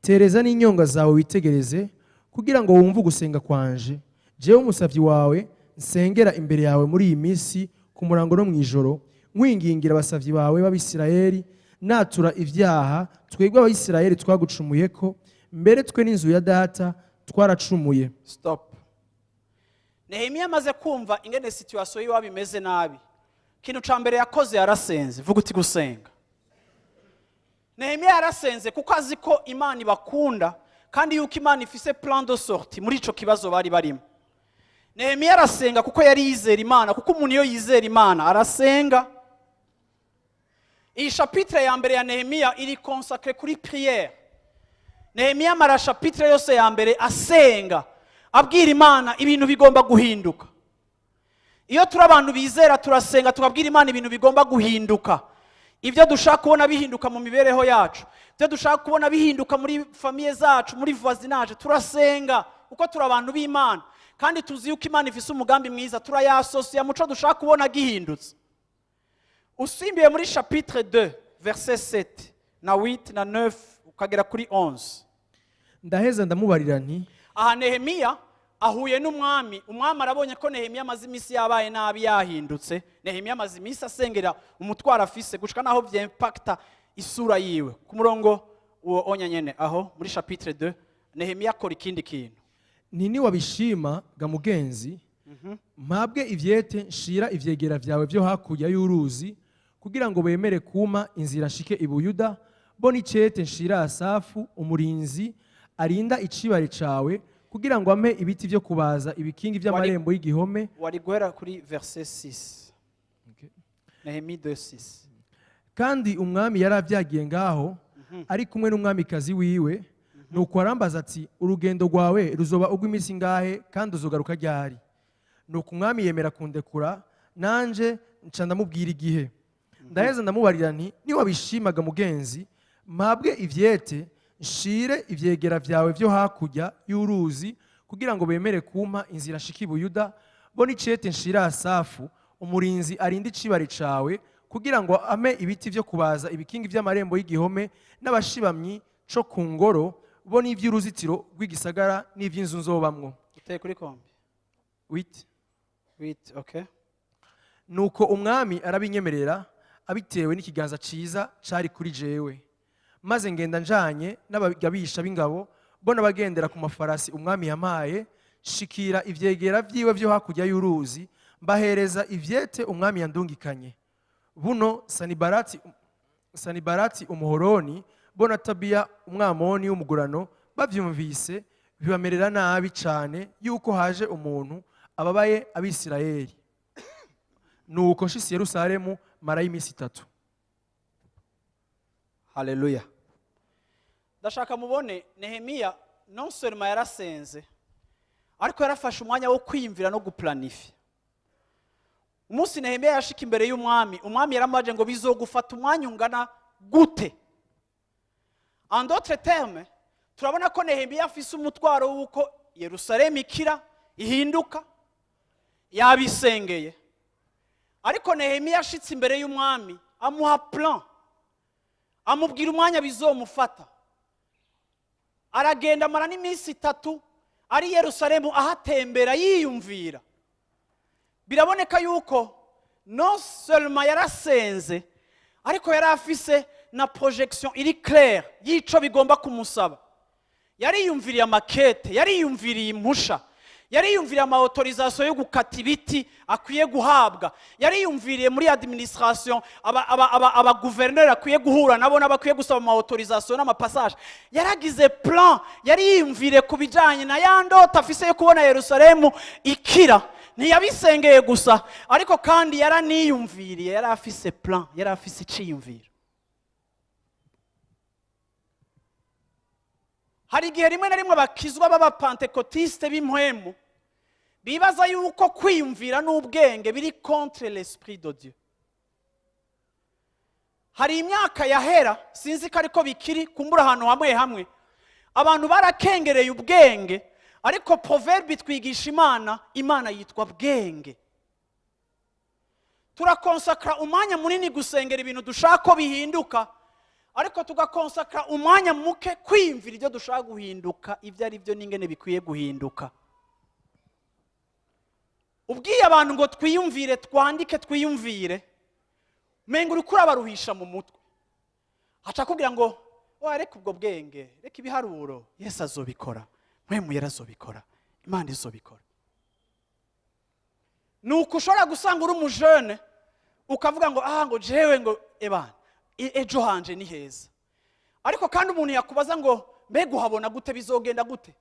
tereza n'inyonga zawe witegereze, kugira ngo wumve ugusenga kwanje, jewe umusavyi wawe nsengera imbere yawe muri iyi minsi ku murango no mw'ijoro, nkwingingira abasavyi bawe b'Abisirayeli, natura ibyaha twebwe Abayisirayeli twagucumuyeko, mbere twe n'inzu ya data twaracumuye. Stop. Nehemiya amaze kumva ingene situation y'iwabo imeze nabi, ikintu ca mbere yakoze yarasenze. Vuga uti "Gusenga." Nehemiya yarasenze kuko azi ko Imana ibakunda kandi yuko Imana ifise plan de sortie muri ico kibazo bari barimo. Nehemiya arasenga kuko yari yizera Imana, kuko umuntu iyo yizera Imana arasenga. Iyi chapitre ya mbere ya Nehemiya iri consacré kuri prière. Nehemiya amara chapitre yose ya mbere asenga, abwira Imana ibintu bigomba guhinduka. Iyo turi abantu bizera turasenga, tukabwira Imana ibintu bigomba guhinduka, ibyo dushaka kubona bihinduka mu mibereho yacu, ibyo dushaka kubona bihinduka muri famille zacu, muri voisinage. Turasenga kuko turi abantu b'Imana kandi tuzi yuko Imana ifise umugambi mwiza. Turayasosiya muco dushaka kubona gihindutse. Usimbiye muri chapitre 2 verset 7 na 8 na 9 ukagera kuri 11. Ndaheza ndamubarira nti: Aha Nehemiya ahuye n'umwami. Umwami arabonye ko Nehemiya amaze iminsi yabaye nabi, yahindutse. Nehemiya amaze iminsi asengera umutwaro afise gushika naho vyimpacta isura yiwe. Ku murongo uwo onya nyene aho muri chapitre 2, Nehemiya akora ikindi kintu. Nti: "Niwabishima ga mugenzi, mpabwe ivyete nshira ivyegera vyawe vyo hakurya y'uruzi kugira ngo bemere kuma inzira nshike i Buyuda, bo n'icete nshira Asafu umurinzi arinda icibare cawe kugira ngo ampe ibiti vyo kubaza ibikingi vy'amarembo y'igihome." Wari guhera kuri verset 6. Nehemiya 2 6. Kandi umwami yari avyagiye ngaho ari kumwe n'umwamikazi wiwe. Nuko arambaza ati: "Urugendo rwawe ruzoba urw'iminsi ingahe, kandi uzogaruka ryari?" Nuko umwami yemera kundekura, nanje nca ndamubwira igihe. Ndaheza ndamubarira nti: "Niwabishimaga mugenzi, mpabwe ivyete, nshire ivyegera vyawe vyo hakurya y'uruzi kugira ngo bemere kumpa inzira nshika i Buyuda, bo n'icete nshira Asafu umurinzi arinda icibare cawe, kugira ngo ampe ibiti vyo kubaza ibikingi vy'amarembo y'igihome n'abashibamyi co ku ngoro, bo n'ivy'uruzitiro rw'igisagara n'ivy'inzu nzobamwo." Uteye kuri combien? Huit. Huit, okay. Nuko umwami arabinyemerera, abitewe n'ikiganza ciza cari kuri jewe. Maze ngenda njanye n'abagabisha b'ingabo bo n'abagendera ku mafarasi umwami yampaye, shikira ivyegera vyiwe vyo hakurya y'uruzi, mbahereza ivyete umwami yandungikanye. Buno Sanibarati Umuhoroni bo na Tobiya Umwamoni w'umugurano bavyumvise, bibamerera nabi cane yuko haje umuntu ababaye Abisirayeli. Nuko nshitse i Yerusalemu, marayo iminsi 3. Haleluya! Ndashaka mubone Nehemiya, non seulement yarasenze, ariko yarafashe umwanya wo kwiyumvira no guplanifier. Umunsi Nehemiya yashika imbere y'umwami, umwami yaramubaje ngo: "Bizogufata umwanya ungana gute?" En d'autres termes, turabona ko Nehemiya afise umutwaro w'uko Yerusalemu ikira, ihinduka. Yabisengeye, ariko Nehemiya ashitse imbere y'umwami, amuha plan, amubwira umwanya bizomufata. Aragenda, amara n'iminsi 3 ari Yerusalemu, ahatembera, yiyumvira. Biraboneka yuko non seulement yarasenze, ariko yari afise na projection iri claire y'ico bigomba kumusaba. Yariyumviriye amakete, yariyumviriye impusha, yariyumviriye ama autorisation yo gukata ibiti akwiye guhabwa, yariyumviriye muri administration abaguverineri akwiye guhura nabo n'abakwiye gusaba ama autorisation n'ama passage. Yaragize plan, yariyumviriye ku bijyanye na ya ndota afise yo kubona Yerusalemu ikira. Ntiyabisengeye gusa, ariko kandi yaraniyumviriye, yari afise plan, yari afise iciyumviro. Hari igihe rimwe na rimwe abakizwa b'abapantekotiste b'impwemu bibaza yuko kwiyumvira n'ubwenge biri contre l'esprit de Dieu. Hari imyaka yahera, sinzi ko ariko bikiri, kumbura ahantu hamwe hamwe abantu barakengereye ubwenge, ariko proverbe twigisha Imana, Imana yitwa bwenge. Turakonsakara umwanya munini gusengera ibintu dushaka ko bihinduka, ariko tugakonsakara umwanya muke kwiyumvira ibyo dushaka guhinduka ibyo ari byo n'ingene bikwiye guhinduka. Ubwiye abantu ngo twiyumvire, twandike, twiyumvire, menga uriko urabaruhisha mu mutwe. Aca akubwira ngo: "Wa, reka ubwo bwenge, reka ibiharuro, Yesu azobikora, Mpwemu Yera azobikora, Imana izobikora." Nuko ushobora gusanga uri umujene ukavuga ngo: "Ah," ngo: "jewe," ngo: "ebana, ejo hanje ni heza." Ariko kandi umuntu yakubaza ngo: "Mbega uhabona gute? Bizogenda gute?"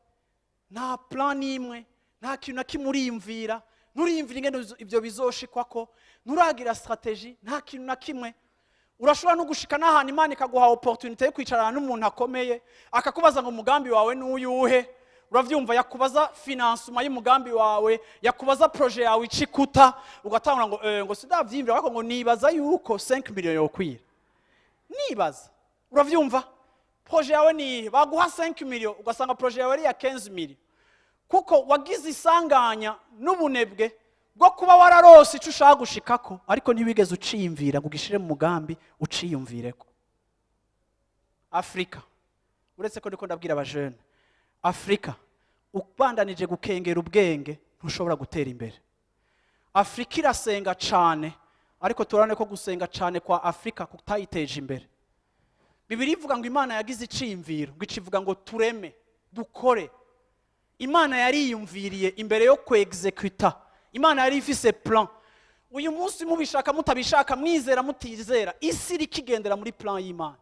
Nta plan n'imwe, nta kintu na kimwe uriyumvira. Nturiyumvira ingene ibyo bizoshikwako, nturagira stratégie, nta kintu na kimwe. Urashobora no gushika n'ahantu Imana ikaguha opportunité yo kwicarana n'umuntu akomeye, akakubaza ngo: "Umugambi wawe n'uyuhe?" Uravyumva? Yakubaza financement y'umugambi wawe, yakubaza projet yawe icikuta, ugatangura ngo ngo sidavyiyumvira, ariko ngo nibaza yuko 5 millions yokwira, nibaza. Uravyumva? Projet yawe ni iyihe? Baguha 5 millions, ugasanga projet yawe ari iya 15 millions, kuko wagize isanganya n'ubunebwe bwo kuba wararose icyo ushaka gushikako, ariko ntiwigeze uciyumvira ngo ugishire mu mugambi, uciyumvireko. Afurika, uretse ko ndiko ndabwira abajene, Afurika ubandanije gukengera ubwenge, ntushobora gutera imbere. Afurika irasenga cane, ariko turabona ko gusenga cane kwa Afurika kutayiteje imbere. Bibiri ivuga ngo Imana yagize iciyumviro, ngo icivuga ngo: "Tureme, dukore." Imana yariyumviriye imbere yo kwexecuta, Imana yari ifise plan. Uyu munsi, mubishaka, mutabishaka, mwizera, mutizera, isi iriko igendera muri plan y'Imana.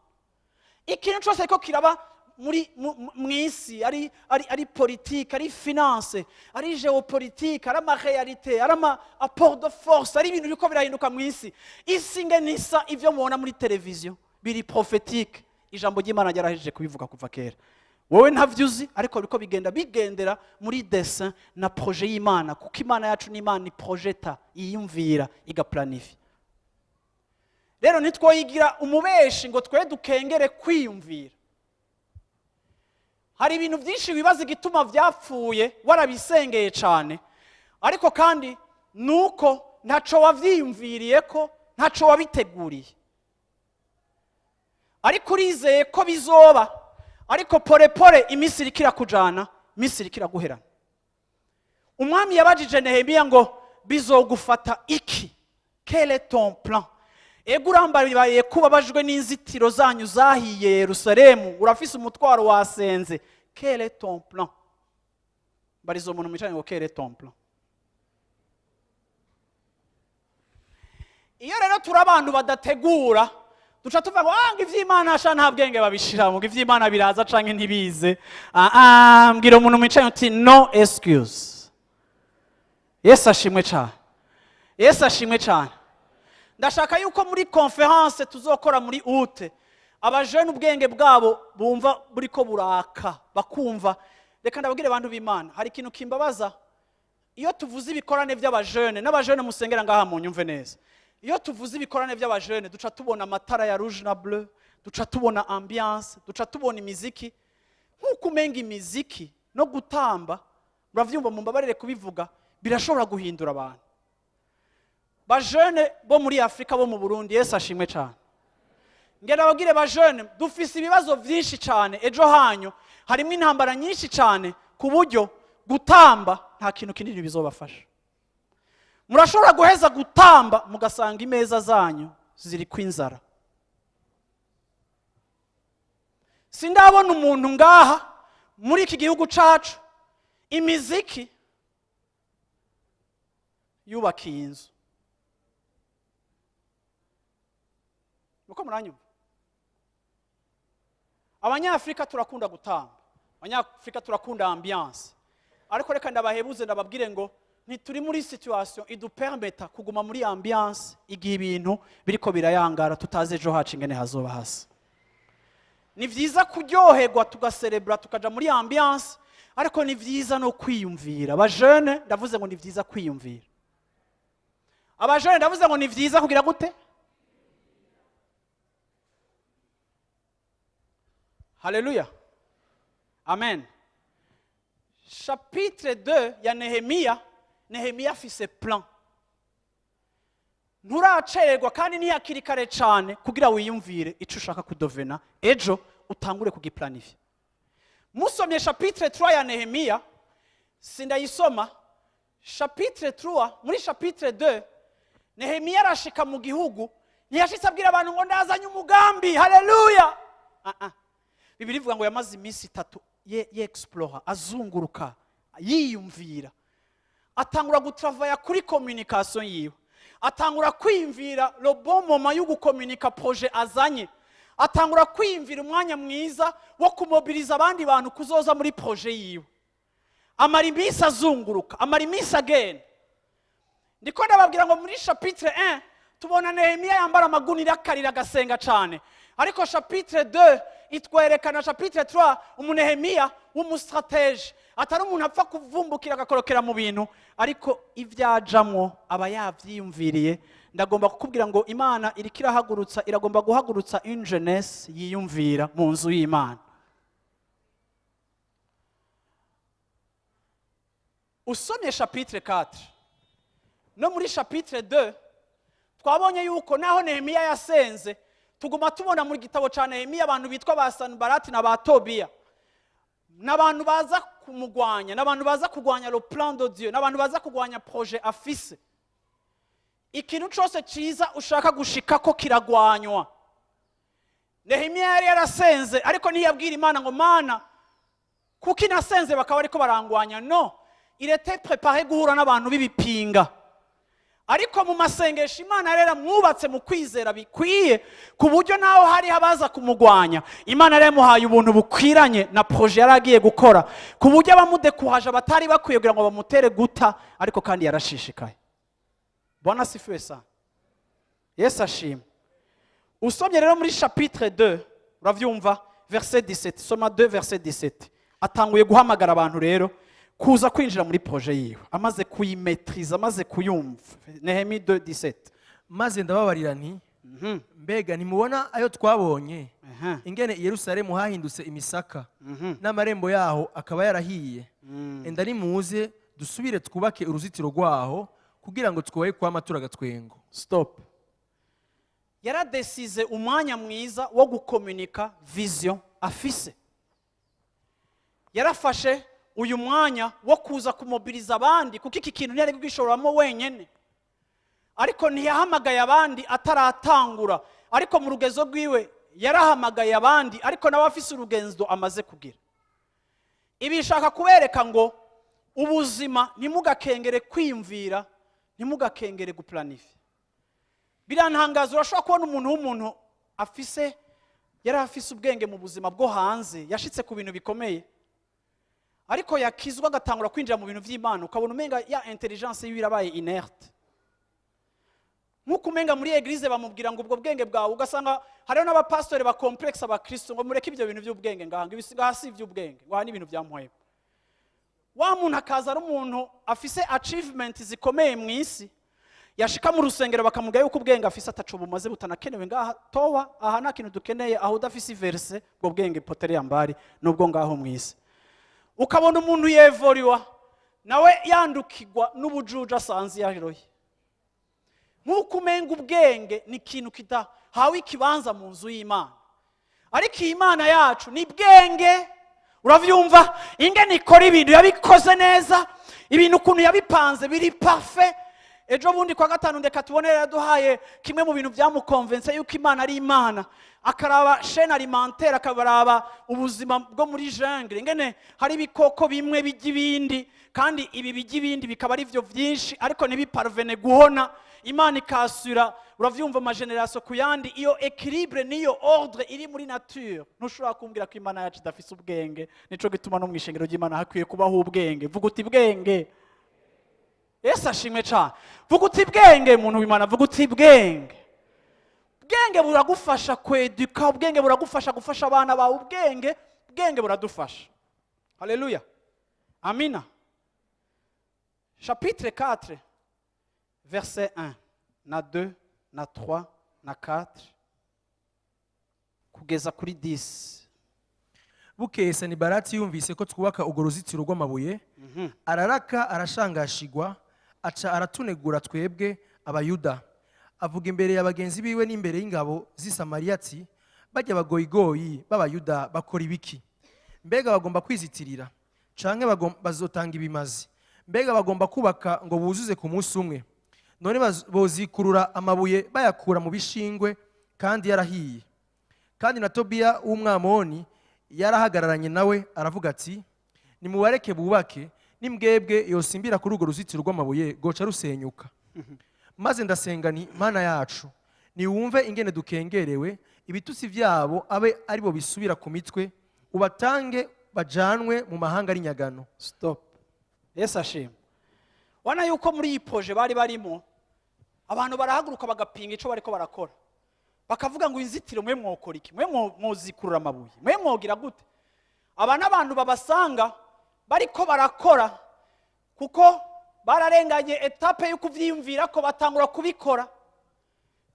Ikintu cyose ariko kiraba muri mu isi, ari politike, ari finance, ari géopolitique, ari ama réalité, ari ama apport de force, ari ibintu biriko birahinduka mu isi. Isi ngene isa, ivyo mubona muri televiziyo biri prophétique. Ijambo ry'Imana ryarahejeje kubivuga kuva kera. Wowe ntavyo uzi, ariko biriko bigenda bigendera muri dessein na projet y'Imana, kuko Imana yacu ni Imana iprojeta, yiyumvira, igaplanifia. Rero ntitwoyigira umubeshi ngo twe dukengere kwiyumvira. Hari ibintu byinshi wibaza igituma byapfuye, warabisengeye cyane, ariko kandi nuko ntaco wavyiyumviriye, ko ntaco wabiteguriye, ariko urizeye ko bizoba. Ariko pore pore iminsi iriko irakujana, iminsi iriko iraguherana. Umwami yabajije Nehemiya ngo: "Bizogufata iki? Quel est ton plan?" Ego, urambariye ko ubabajwe n'inzitiro zanyu zahiye Yerusalemu, urafise umutwaro, wasenze. Quel est ton plan? Bariza umuntu mwicaranye ngo: "Quel est ton plan?" Iyo rero turi abantu badategura, duca tuvuga ngo: "Ah, ngo ivy'Imana sha nta bwenge babishiramo, ngo ivy'Imana biraza canke ntibize." Ah ah, mbwira umuntu mwicaranye uti: "No excuse." Yesu ashimwe cyane, Yesu ashimwe cyane. Ndashaka yuko muri conférence tuzokora muri août, abajene ubwenge bwabo bumva buriko buraka, bakumva. Reka ndababwire, abantu b'Imana, hari ikintu kimbabaza iyo tuvuze ibikorane by'abajene. N'abajene musengera ngaha, mu nyumve neza. Iyo tuvuze ibikorane by'abajene, duca tubona amatara ya rouge na bleu, duca tubona ambiance, duca tubona imiziki, nk'uko umenga imiziki no gutamba, muravyumva, mumbabarire kubivuga, birashobora guhindura abantu. Bajene bo muri Afurika, bo mu Burundi, Yesu ashimwe cyane. Ngenda babwire, bajene, dufise ibibazo byinshi cyane. Ejo hanyu harimo intambara nyinshi cyane, ku buryo gutamba nta kintu kinini bizobafasha. Murashobora guheza gutamba, mugasanga imeza zanyu ziri kw'inzara. Sindabona umuntu ngaha muri iki gihugu cacu imiziki yubakiye inzu. Nuko muranyumva, Abanyafurika turakunda gutamba, Abanyafurika turakunda ambiance, ariko reka ndabahebuze, ndababwire ngo ntituri muri situation idupermeta kuguma muri ambiance igihe ibintu biriko birayangara, tutazi ejo hacu ingene hazoba hasa. Ni vyiza kuryoherwa, tugaserebura, tukaja muri ambiance, ariko ni vyiza no kwiyumvira. Abajene, ndavuze ngo ni vyiza kwiyumvira. Abajene, ndavuze ngo ni vyiza kugira gute? Haleluya, amen. Chapitre 2 ya Nehemiya, Nehemiya afise plan. Nturacererwa kandi ntiyakiri kare cyane kugira wiyumvire icyo ushaka kudovena ejo, utangure kugiplanifya. Musomye chapitre 3 ya Nehemiya, sindayisoma chapitre 3. Muri chapitre 2, Nehemiya arashika mu gihugu. Ntiyashitse abwira abantu ngo: "Ndazanye umugambi, haleluya." Ah, ah. Bibiliya ivuga ngo yamaze iminsi 3 ye explora, azunguruka, yiyumvira, atangura gutravaya kuri communication yiwe, atangura kwiyumvira le bon moment yo gukomunika projet azanye, atangura kwiyumvira umwanya mwiza wo kumobiliza abandi bantu kuzoza muri projet yiwe. Amara iminsi azunguruka, amara iminsi agenda. Ndiko ndababwira ngo muri chapitre 1 tubona Nehemiya yambara amagunira, akarira, agasenga cyane, ariko chapitre 2 itwerekana, chapitre 3, umunehemiya w'umustratège, atari umuntu apfa kuvumbukira agakorokera mu bintu, ariko ibyajamwo aba yavyiyumviriye. Ndagomba kukubwira ngo Imana iriko irahagurutsa, iragomba guhagurutsa une jeunesse yiyumvira mu nzu y'Imana. Usomye chapitre 4 no muri chapitre 2, twabonye yuko naho Nehemiya yasenze, tuguma tubona mu gitabo cya Nehemiya abantu bitwa ba Sanibarati na ba Tobiya, n'abantu baza kumugwanya, n'abantu baza kurwanya le plan de Dieu, n'abantu baza kurwanya projet afise. Ikintu cyose cyiza ushaka gushika ko kiragwanywa. Nehemiya yari yarasenze, ariko ntiyabwira Imana ngo: "Mana, kuko inasenze bakaba ariko barangwanya?" No, il était préparé guhura n'abantu b'ibipinga, ariko mu masengesho Imana yari yaramwubatse mu kwizera bikwiye, ku buryo naho hariho abaza kumugwanya, Imana yari yamuhaye ubuntu bukwiranye na projet yari agiye gukora, ku buryo abamudekuhaje batari bakwiye kugira ngo bamutere guta, ariko kandi yarashishikaye. Bwana asifiwe sana, Yesu ashimwe. Usomye rero muri chapitre 2, uravyumva, Verset 17, soma 2 verset 17. Atanguye guhamagara abantu rero kuza kwinjira muri projet yiwe, amaze kuyimaîtriza, amaze kuyumva. Nehemi 2 17. Maze ndababarira nti: "Mbega ntimubona ayo twabonye, ingene i Yerusalemu hahindutse imisaka, n'amarembo yaho akaba yarahiye? Enda nimuze dusubire twubake uruzitiro rwaho, kugira ngo twoye kwama turagatwengo." Stop. Yaradesize umwanya mwiza wo gukomunika vision afise. Yarafashe uyu mwanya wo kuza kumobiliza abandi, kuko iki kintu ntiyari kugishoramo wenyene. Ariko ntiyahamagaye abandi ataratangura, ariko mu rugezo rwiwe yarahamagaye abandi, ariko nawe afise urugenzo amaze kugira. Ibi nshaka kubereka ngo ubuzima, ntimugakengere kwiyumvira, ntimugakengere guplanifier. Birantangaza, urashobora kubona umuntu w'umuntu afise, yari afise ubwenge mu buzima bwo hanze, yashitse ku bintu bikomeye, ariko yakizwa agatangura kwinjira mu bintu by'Imana, ukabona umenga ya intelligence yiwe irabaye inerte, nk'uko umenga muri église bamubwira ngo ubwo bwenge bwawe. Ugasanga hariho n'abapasitori bakomplexe abakristo ngo mureke ibyo bintu by'ubwenge ngaha, ngo ibisiga si iby'ubwenge, ngo aha ni ibintu byamuheba. Wa muntu akaza ari umuntu afise achievement zikomeye mu isi, yashika mu rusengero bakamubwira yuko ubwenge afise ataco bumaze, butanakenewe ngaha. Towa, aha nta kintu dukeneye aho udafise iverse. Ubwo bwenge poterea mbali nubwo ngaho mu isi. Ukabona umuntu yevoriwa nawe yandukirwa n'ubujuju asanze yaroye, nk'uko umenga ubwenge ni ikintu kidahawe ikibanza mu nzu y'Imana. Ariko iyi Mana yacu ni bwenge, uravyumva? Ingene ikora ibintu, yabikoze neza. Ibintu ukuntu yabipanze biri parfait. Ejo bundi kwa gatanu, ndeka tubone, yaduhaye kimwe mu bintu byamukonvense yuko Imana ari Imana. Akaraba chaîne alimentaire, akabaraba ubuzima bwo muri jungle, ingene hari ibikoko bimwe bijya ibindi, kandi ibi bijya ibindi bikaba ari byo byinshi, ariko ntibiparvene guhona. Imana ikasura, uravyumva, amagénérations ku yandi. Iyo équilibre niyo ordre iri muri nature, ntushobora kumbwira ko Imana yacu idafise ubwenge. Nico gituma no mu ishengero ry'Imana hakwiye kubaho ubwenge. Vuga uti bwenge. Yesu ashimwe cyane. Vuga uti bwenge. Muntu w'Imana, vuga uti bwenge. Ubwenge buragufasha kweduka, ubwenge buragufasha gufasha abana bawe. Ubwenge buradufasha. Haleluya, amina. Chapitre 4 verset 1 na 2 na 3 na 4 kugeza kuri 10. Bukeye Sanibarati yumvise ko twubaka urwo ruzitiro rw'amabuye, araraka, arashangashigwa, aca aratunegura twebwe Abayuda. Avuga imbere ya bagenzi biwe n'imbere y'ingabo z'i Samariya ati: "Bajya abagoyigoyi b'Abayuda bakora ibiki? Mbega bagomba kwizitirira canke bazotanga ibimazi? Mbega bagomba kubaka ngo buzuze ku munsi umwe? None bozikurura amabuye bayakura mu bishingwe kandi yarahiye?" Kandi na Tobiya w'Umwamoni yarahagararanye nawe, aravuga ati: "Nimubareke bubake. Nimbwebwe yosimbira kuri urwo ruzitiro rw'amabuye, goca rusenyuka." Maze ndasenga nti: "Mana yacu, niwumve ingene dukengerewe. Ibitutsi byabo abe ari bo bisubira ku mitwe, ubatange bajanwe mu mahanga ari nyagano." Stop. Yesu ashimwe. Ubona yuko muri iyi projet bari barimo, abantu barahaguruka bagapinga ico bariko barakora, bakavuga ngo inzitiro, mwe mwokora iki? Mwe mwozikurura amabuye? Mwe mwogira gute? Aba n'abantu babasanga bariko barakora, kuko bararenganye étape yo kuvyiyumvira ko batangura kubikora,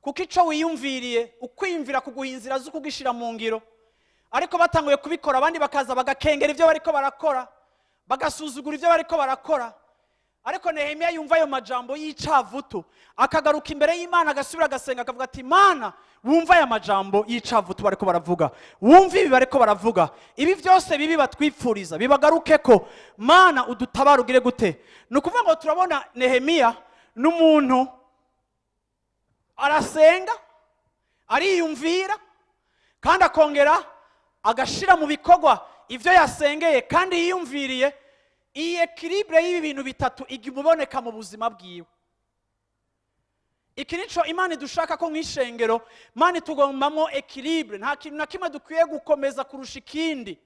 kuko ico wiyumviriye, ukwiyumvira kuguha inzira zo kugishira mu ngiro. Ariko batanguye kubikora, abandi bakaza bagakengera ibyo bariko barakora, bagasuzugura ibyo bariko barakora. Ariko Nehemiya yumva ayo majambo y'icavutu, akagaruka imbere y'Imana, agasubira agasenga, akavuga ati: "Mana, wumva aya majambo y'icavutu bariko baravuga, wumva ibi bariko baravuga, ibi byose bibi batwipfuriza bibagaruke ko. Mana, udutabara, ugire gute?" Ni ukuvuga ngo turabona Nehemiya n'umuntu arasenga, ariyumvira, kandi akongera agashira mu bikorwa ibyo yasengeye kandi yiyumviriye. Iyi équilibre y'ibi bintu bitatu iguma iboneka mu buzima bwiwe. Iki nico Imana idushaka ko nk'ishengero. Imana itugombamo équilibre. Nta kintu na kimwe dukwiye gukomeza kurusha ikindi.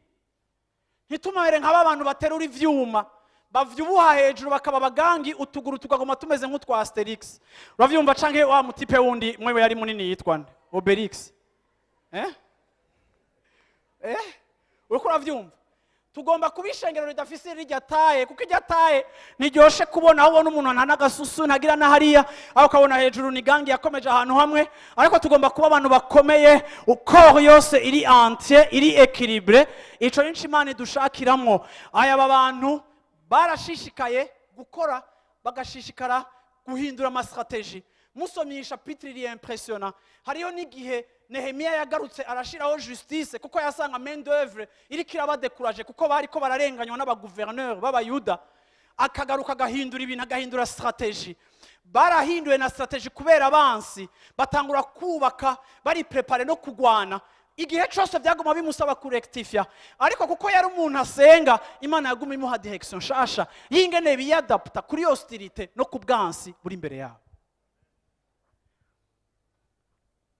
Ntitumere nk'aba bantu baterura ivyuma, bavyubuha hejuru bakaba abagangi, utuguru tukaguma tumeze nk'utwa Asterix, uravyumva? Canke wa mutipe wundi mwewe yari munini yitwa nde? Obelix, eh? Uriko uravyumva? Tugomba kuba ishengero ridafise rirya taille, kuko irya taille ntiryoshe kubona. Aho ubona umuntu nta n'agasusu ntagira na hariya, aho ukabona hejuru ni gangi yakomeje ahantu hamwe. Ariko tugomba kuba abantu bakomeye, corps yose iri entier, iri équilibré. Ico nico Imana idushakiramwo. Aya, aba bantu barashishikaye gukora, bagashishikara guhindura ama stratégies. Musomye iyi chapitre, iri impressionnant. Hariyo n'igihe Nehemiya yagarutse arashiraho justice, kuko yasanga main d'oeuvre iriko iraba découragé, kuko bariko bararenganywa n'abaguverineri b'Abayuda. Akagaruka agahindura ibintu, agahindura stratégie. Barahinduye na stratégie kubera abansi, batangura kubaka bari préparés no kugwana. Igihe cyose byaguma bimusaba kurectifia, ariko kuko yari umuntu asenga, Imana yaguma imuha direction nshasha y'ingene biyadapta kuri hostilité no ku bwansi buri imbere yabo.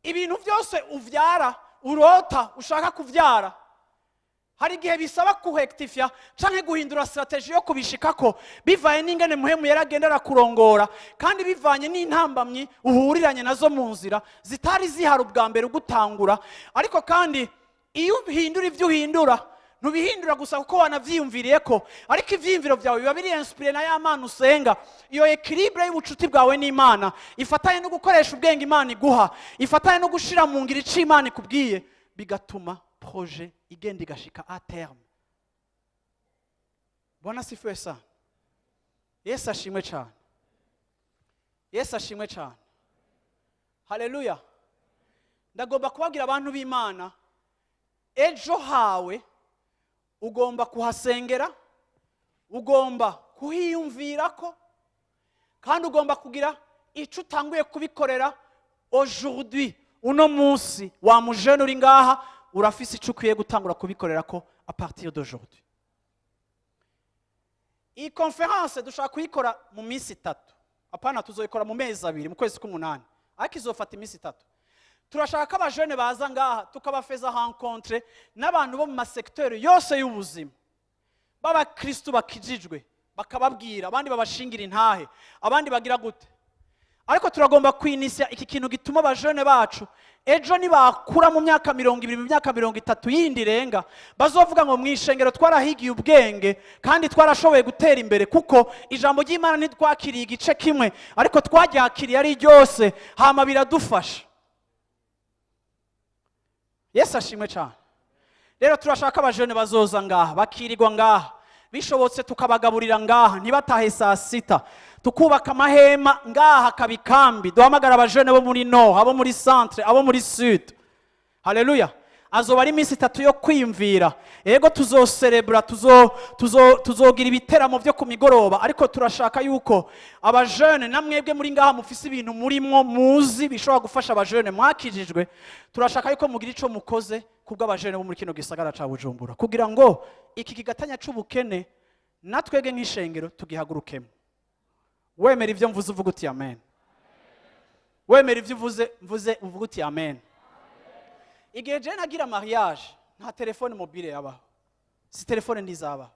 Ibintu byose uvyara, urota ushaka kuvyara, hari igihe bisaba kurectifia canke guhindura stratégie yo kubishikako, bivanye n'ingene Muhemu yaragenda arakurongora, kandi bivanye n'intambamyi uhuriranye nazo mu nzira zitari zihari ubwa mbere ugutangura. Ariko kandi iyo uhindura ibyo uhindura, ntubihindura gusa kuko wanavyiyumviriye ko, ariko ivyiyumviro byawe biba biri inspiré na ya Mana usenga. Iyo équilibre y'ubucuti bwawe n'Imana ifatanye no gukoresha ubwenge Imana iguha, ifatanye no gushira mu ngiro ico Imana ikubwiye, bigatuma projet igenda igashika à terme. Bwana asifiwe sana. Yesu ashimwe cyane, Yesu ashimwe cyane, haleluya. Ndagomba kubabwira abantu b'Imana, ejo hawe ugomba kuhasengera, ugomba kuhiyumvira ko, kandi ugomba kugira icyo utanguye kubikorera aujourd'hui. Uno munsi, wa mujene uri ngaha, urafise icyo ukwiye gutangura kubikorera ko à partir d'aujourd'hui. Iyi conférence dushobora kuyikora mu minsi 3, apana, tuzoyikora mu mezi 2, mu kwezi k'umunani, ariko izofata iminsi 3. Turashaka ko abajene baza ngaha, tukabafeza rencontre n'abantu bo mu ma secteurs yose y'ubuzima b'abakristu bakijijwe, bakababwira, abandi babashingira intahe, abandi bagira gute. Ariko turagomba kwinisya iki kintu gituma abajene bacu ejo nibakura mu myaka 20, mu myaka 30 yindi irenga, bazovuga ngo mu ishengero twarahigiye ubwenge kandi twarashoboye gutera imbere, kuko ijambo ry'Imana ntitwakiriye igice kimwe, ariko twaryakiriye ari ryose, hama biradufasha. Yesu ashimwe cyane. Rero turashaka abajene bazoza ngaha, bakirirwa ngaha, bishobotse tukabagaburira ngaha, ntibatahe saa sita, tukubaka amahema ngaha akaba ikambi. Duhamagara abajene bo muri nord, abo muri centre, abo muri sud. Haleluya. Azoba ari iminsi 3 yo kwiyumvira. Yego, tuzoserebura, tuzogira ibiteramo byo ku migoroba, ariko turashaka yuko abajene na mwebwe muri ngaha mufise ibintu murimwo muzi bishobora gufasha abajene mwakijijwe, turashaka yuko mugira ico mukoze kubw'abajene bo muri kino gisagara ca Bujumbura, kugira ngo iki kigatanya c'ubukene natwege nk'ishengero tugihagurukemo. Wemera ibyo mvuze, uvuga uti amen. Wemera ibyo uvuze mvuze, uvuga uti amen. Igihe je nagira mariage, nta téléphone mobile yabaho, si telefone ntizabaho.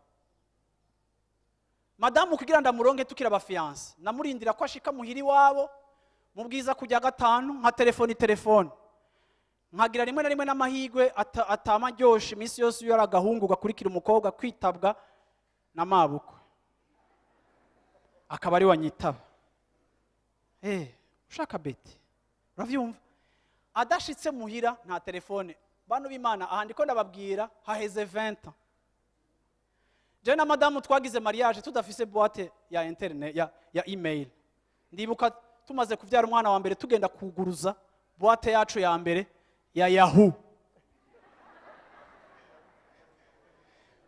Madamu kugira ndamuronke tukiri aba fiancés, namurindira ko ashika muhira iwabo mu bwiza kujya gatanu, nka telefone telefone nkagira rimwe na rimwe n'amahirwe atama aryoshe iminsi yose iyo ari agahungu gakurikira umukobwa kwitabwa na mabukwe, akaba ari wanyitaba. Ushaka beti, uravyumva? Adashitse muhira, nta telefone. Bantu b'Imana, aha ndiko ndababwira haheze 20 ans. Je na madamu twagize mariage tudafise boîte ya internet, ya email. Ndibuka tumaze kuvyara umwana wa mbere, tugenda kuguruza boîte yacu ya mbere ya Yahoo.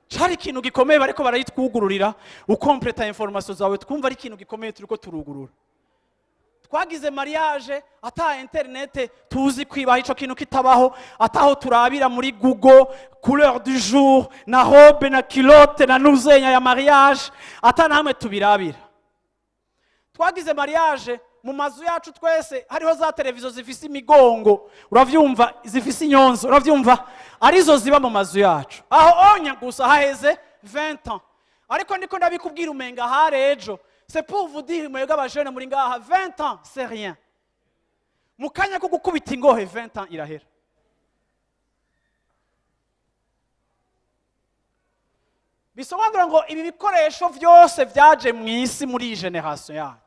Cari ikintu gikomeye, bariko barayitwugururira, ukompleta information zawe, twumva ari ikintu gikomeye turiko turugurura. Twagize mariage ata internet tuzi kwibaha, ico kintu kitabaho, ataho turabira muri Google couleur du jour na robe na culotte na nuzenya ya mariage, ata namwe tubirabira. Twagize mariage mu mazu yacu twese hariho za televiziyo zifise imigongo, uravyumva, zifise inyonzo, uravyumva, arizo ziba mu mazu yacu. Aho onya gusa haheze 20 ans, ariko ndiko ndabikubwira umenga hari ejo. C'est pour vous dire, mwebwe abajene muri ngaha, 20 ans c'est rien. Mu kanya ko gukubita ingohe, 20 ans irahera. Bisobanura ngo ibi bikoresho byose byaje mu isi muri iyi génération yanyu,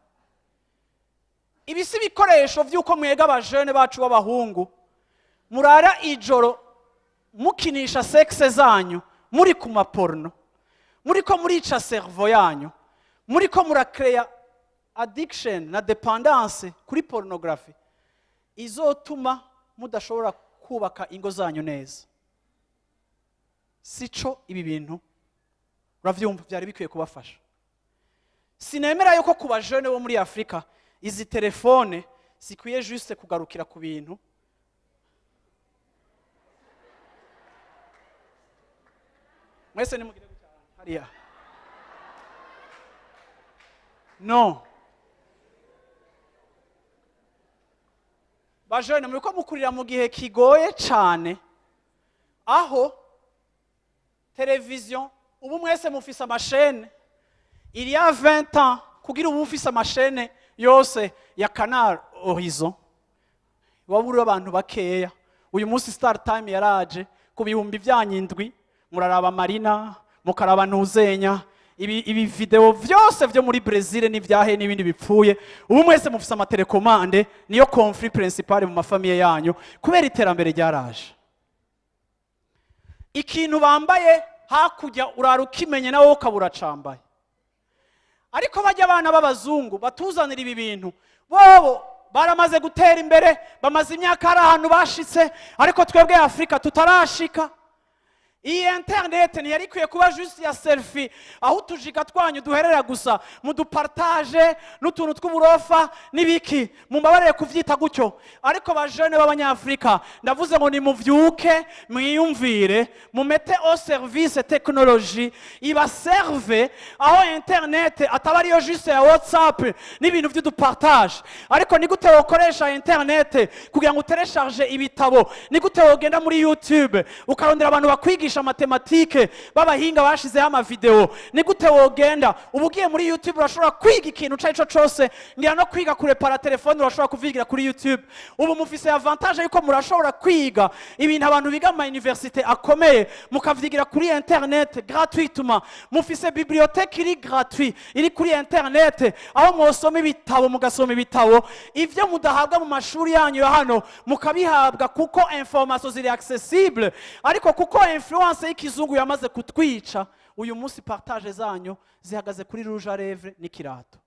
ibi si ibikoresho by'uko mwega abajene bacu b'abahungu murara ijoro mukinisha sexe zanyu, muri ku ma porno, muri ko murica cerveau yanyu, muri ko murakeya addiction na dépendance kuri pornographie izotuma mudashobora kubaka ingo zanyu neza. Sico ibi bintu, uravyumva, byari bikwiye kubafasha. Sinemera yuko ku bajene bo muri Afurika izi telefone zikwiye juste kugarukira ku bintu. Mwese nimugire gutya hariya. No bajene, muriko mukurira mu gihe kigoye cane, aho televiziyo ubu mwese mufise ama chaînes. Il y a 20 ans, kugira ubu ufise ama chaînes yose ya Canal Horizon, waba uri abantu bakeya. Uyu munsi Star Time yaraje ku bihumbi byanyu indwi, muraraba Marina, mukaraba Ntuzenya, ibi video vyose vyo muri Brazil n'ivyahe n'ibindi bipfuye. Ubu mwese mufise ama télécommande, niyo conflit principal mu ma familles yanyu kubera iterambere ryaraje. Ikintu bambaye hakurya urara ukimenye, nawe ukaba uracambaye. Ariko bajya abana b'abazungu batuzanira ibi bintu, bobo baramaze gutera imbere, bamaze imyaka hari ahantu bashitse, ariko twebwe Afurika tutarashika. Iyi internet ntiyari ikwiye kuba juste ya selfie, aho utujiga twanyu duherera gusa mudu partage n'utuntu tw'uburofa n'ibiki. Mumbabarire kuvyita gutyo, ariko bajene b'Abanyafurika, ndavuze ngo nimuvyuke, mwiyumvire, mumete au service technologie, ibaserve, aho internet ataba ariyo juste ya WhatsApp n'ibintu by'udu partage. Ariko ni gute wokoresha internet kugira ngo uteresharge ibitabo? Ni gute wogenda muri YouTube ukarondera abantu bakwigisha mathématiques b'abahinga bashizeho ama vidéo? Ni gute wogenda, uba ugiye muri YouTube urashobora kwiga ikintu ico arico cose, ngira no kwiga kurepara telefone urashobora kuvyigira kuri YouTube. Ubu mufise avantage yuko murashobora kwiga ibintu abantu biga mu ma université akomeye, mukavyigira kuri internet gratuitement. Mufise bibliothèque iri gratuit, iri kuri internet, aho mwosoma ibitabo, mugasoma ibitabo, ivyo mudahabwa mu mashuri yanyu ya hano mukabihabwa, kuko information ziri accessible. Ariko kuko influence y'ikizungu yamaze kutwica, uyu munsi partage zanyu zihagaze kuri rouge à lèvres n'ikirato.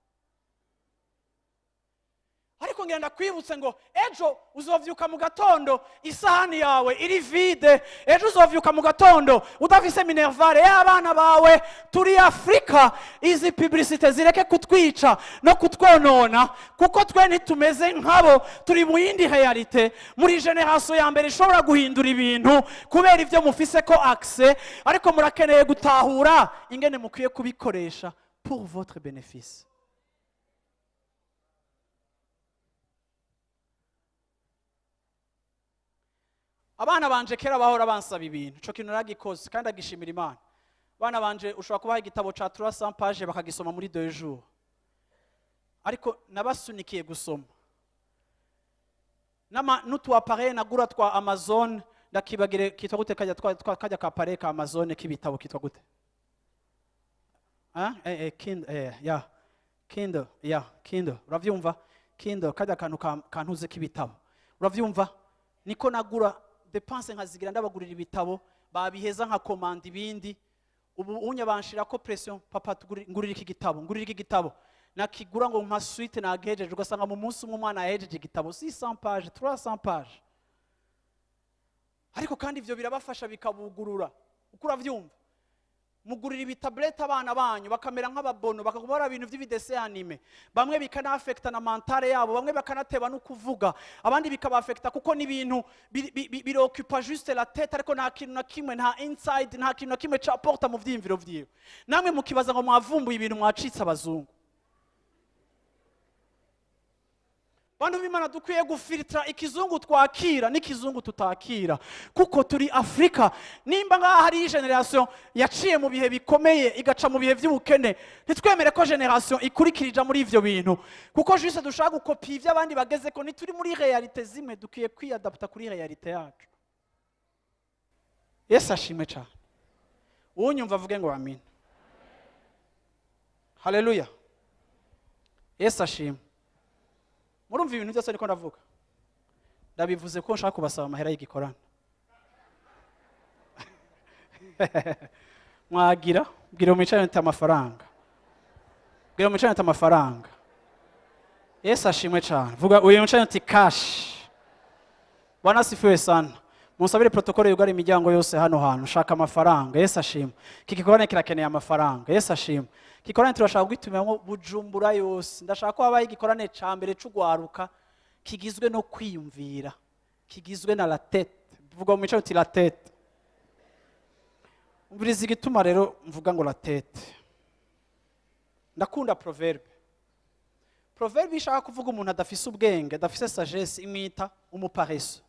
Ariko ngenda kwibutse ngo ejo uzovyuka mu gatondo isahani yawe iri vide, ejo uzovyuka mu gatondo udafise minerval y'abana bawe. Turi Afurika, izi publicité zireke kutwica no kutwonona, kuko twe ntitumeze nkabo, turi mu yindi réalité, muri génération ya mbere ishobora guhindura ibintu kubera ibyo mufise ko accès. Ariko murakeneye gutahura ingene mukwiye kubikoresha pour votre bénéfice. Abana banje kera bahora bansaba ibintu, ico kintu naragikoze kandi agishimira Imana. Abana banje ushobora kubaha igitabo ca 300 pages bakagisoma muri 2 jours, ariko nabasunikiye gusoma. N'utu appareil nagura twa Amazon, ndakibagire kitwa gute, kajya kajya ka appareil ka Amazon k'ibitabo kitwa gute? Ah, Kindle, ya Kindle, ya Kindle, uravyumva? Kindle, kajya kantu kantuze k'ibitabo, uravyumva? Niko nagura, dépenses nkazigira ndabagurira ibitabo, babiheza nkakomanda ibindi. Ubu unya banshirako pression: "Papa, ngurira iki gitabo, ngurira iki gitabo." Nakigura ngo nka suite nagejeje, ugasanga mu munsi umwe umwana yahejeje igitabo 600 page, 300 page. Ariko kandi ivyo birabafasha, bikabugurura uko, uravyumva? Mugurira ibi tablettes abana banyu bakamera nk'ababono, bakaguma bara ibintu by'ibi dessins animés. Bamwe bikanafekta na mentale yabo, bamwe bakanateba no kuvuga, abandi bikabafekta kuko ni ibintu birokupa juste la tête, ariko nta kintu na kimwe, nta inside, nta kintu na kimwe caporta mu vyiyumviro vyiwe. Namwe mukibaza ngo mwavumbuye ibintu, mwacitse abazungu. Bantu b'Imana, dukwiye gufiltra ikizungu twakira n'ikizungu tutakira, kuko turi Afurika. Nimba ngaha hari génération yaciye mu bihe bikomeye, igaca mu bihe by'ubukene, ntitwemere ko génération ikurikirija muri ivyo bintu kuko juste dushaka gukopiya ivyo abandi bageze ko. Ntituri muri réalité zimwe, dukwiye kwiyadapta kuri réalité yacu. Yesu ashimwe cyane. Uwunyumva avuge ngo amina. Haleluya, Yesu ashima. Murumva ibintu byose ariko ndavuga, ndabivuze ko nshaka kubasaba amahera y'igikorana. Mwagira bwira mwicare nti amafaranga, bwira mwicare nti amafaranga. Yesu ashimwe cyane. Vuga uyu mwicare nti cash. Bwana asifiwe sana. Munsabire protocole yugara imiryango yose hano hantu, shaka amafaranga. Yesu ashimwe. Iki gikorane kirakeneye amafaranga. Yesu ashimwe. Iki gikorane turashaka kugitumiramo Bujumbura yose. Ndashaka ko habaho igikorane ca mbere c'ugwaruka kigizwe no kwiyumvira, kigizwe na la tête. Vuga mu uti la tête. Umviriza igituma rero mvuga ngo la tête. Ndakunda proverbe. Proverbe ishaka kuvuga umuntu adafise ubwenge, adafise sagesse, imwita umuparesseux.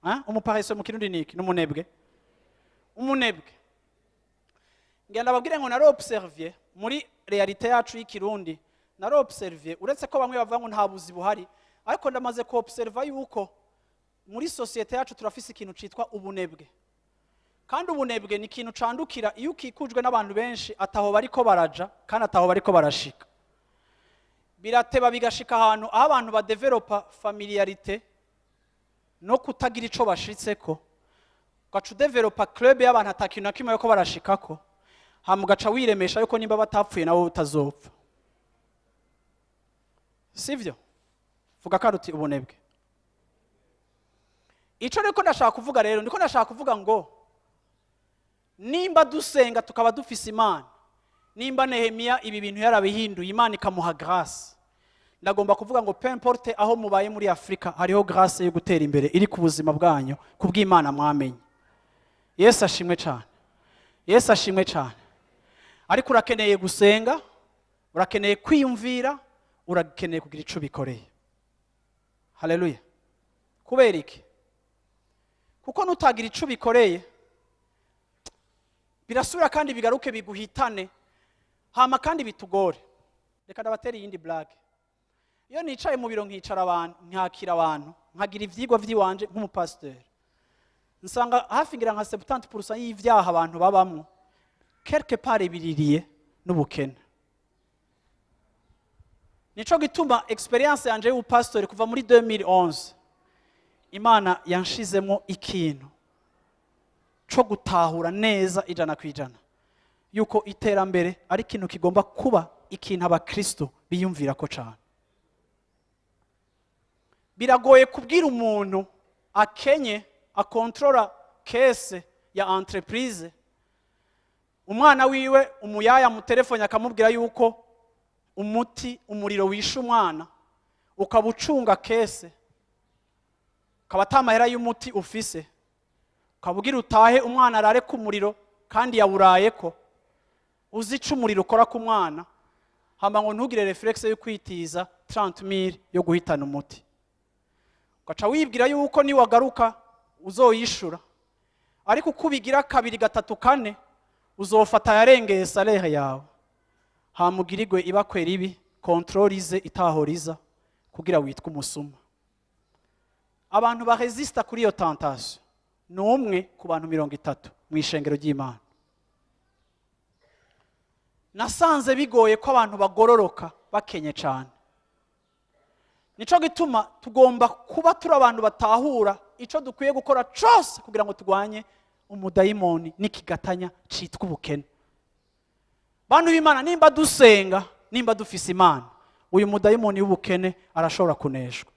Hein? Umuparesseux mu Kirundi ni iki? N'umunebwe. Umunebwe. Ngenda babwire ngo nari observé muri réalité yacu y'Ikirundi, nari observé, uretse ko bamwe bavuga ngo nta buzi buhari, ariko ndamaze ku observa yuko muri société yacu turafise ikintu citwa ubunebwe. Kandi ubunebwe ni ikintu candukira iyo ukikujwe n'abantu benshi ataho bariko baraja kandi ataho bariko barashika. Birateba bigashika ahantu aho abantu badevelopa familiarité no kutagira ico bashitseko, ugaca udevelopa club y'abantu ata kintu na kimwe bariko barashikako, hama ugaca wiremesha yuko nimba batapfuye nawe utazopfa. Sivyo? Vuga kandi uti ubunebwe. Ico riko ndashaka kuvuga rero, ndiko ndashaka kuvuga ngo nimba dusenga tukaba dufise Imana, nimba Nehemiya ibi bintu yarabihinduye, Imana ikamuha grâce, ndagomba kuvuga ngo peu importe aho mubaye muri Afurika, hariho grâce yo gutera imbere iri ku buzima bwanyu kubw'Imana mwamenye. Yesu ashimwe cyane. Yesu ashimwe cyane. Ariko urakeneye gusenga, urakeneye kwiyumvira, urakeneye kugira icyo ubikoreye. Haleluya. Kubera iki? Kuko nutagira icyo ubikoreye, birasubira kandi bigaruke biguhitane, hama kandi bitugore. Reka ndabatera iyindi blague. Iyo nicaye mu biro, nkicara abantu, nkakira abantu, nkagira ivyigwa vy'iwanje nk'umupasiteri, nsanga hafi ngira nka 70% y'ivyaha abantu babamwo quelque part biririye n'ubukene. Nico gituma expérience yanje y'ubupasitori kuva muri 2011, Imana yanshizemo ikintu co gutahura neza 100% yuko iterambere ari ikintu kigomba kuba ikintu abakristo biyumvira ko cane. Biragoye kubwira umuntu akenye akontorora caisse ya entreprise, umwana wiwe umuyaya mu telefone akamubwira yuko umuti umuriro wishe umwana, ukaba ucunga caisse, ukaba ata mahera y'umuti ufise, ukaba ugira utahe umwana arare ku muriro kandi yawuraye ko uzi ico umuriro ukora ku mwana, hama ngo ntugire réflexe yo kwitiza 30 000 yo guhitana umuti, ugaca wibwira yuko niwagaruka uzoyishura. Ariko uko ubigira kabiri, gatatu, kane, uzofata yarengeye salaire yawe, hamugirirwe ibakwera ibi contrôle ize itahoriza kugira witwe umusuma. Abantu baresista kuri iyo tentation ni umwe ku bantu 30 mu ishengero ry'Imana. Nasanze bigoye ko abantu bagororoka bakenye cyane. Nico gituma tugomba kuba turi abantu batahura ico dukwiye gukora cose kugira ngo turwanye umudayimoni n'ikigatanya citwa ubukene. Bantu b'Imana, nimba dusenga, nimba dufise Imana, uyu mudayimoni w'ubukene arashobora kuneshwa.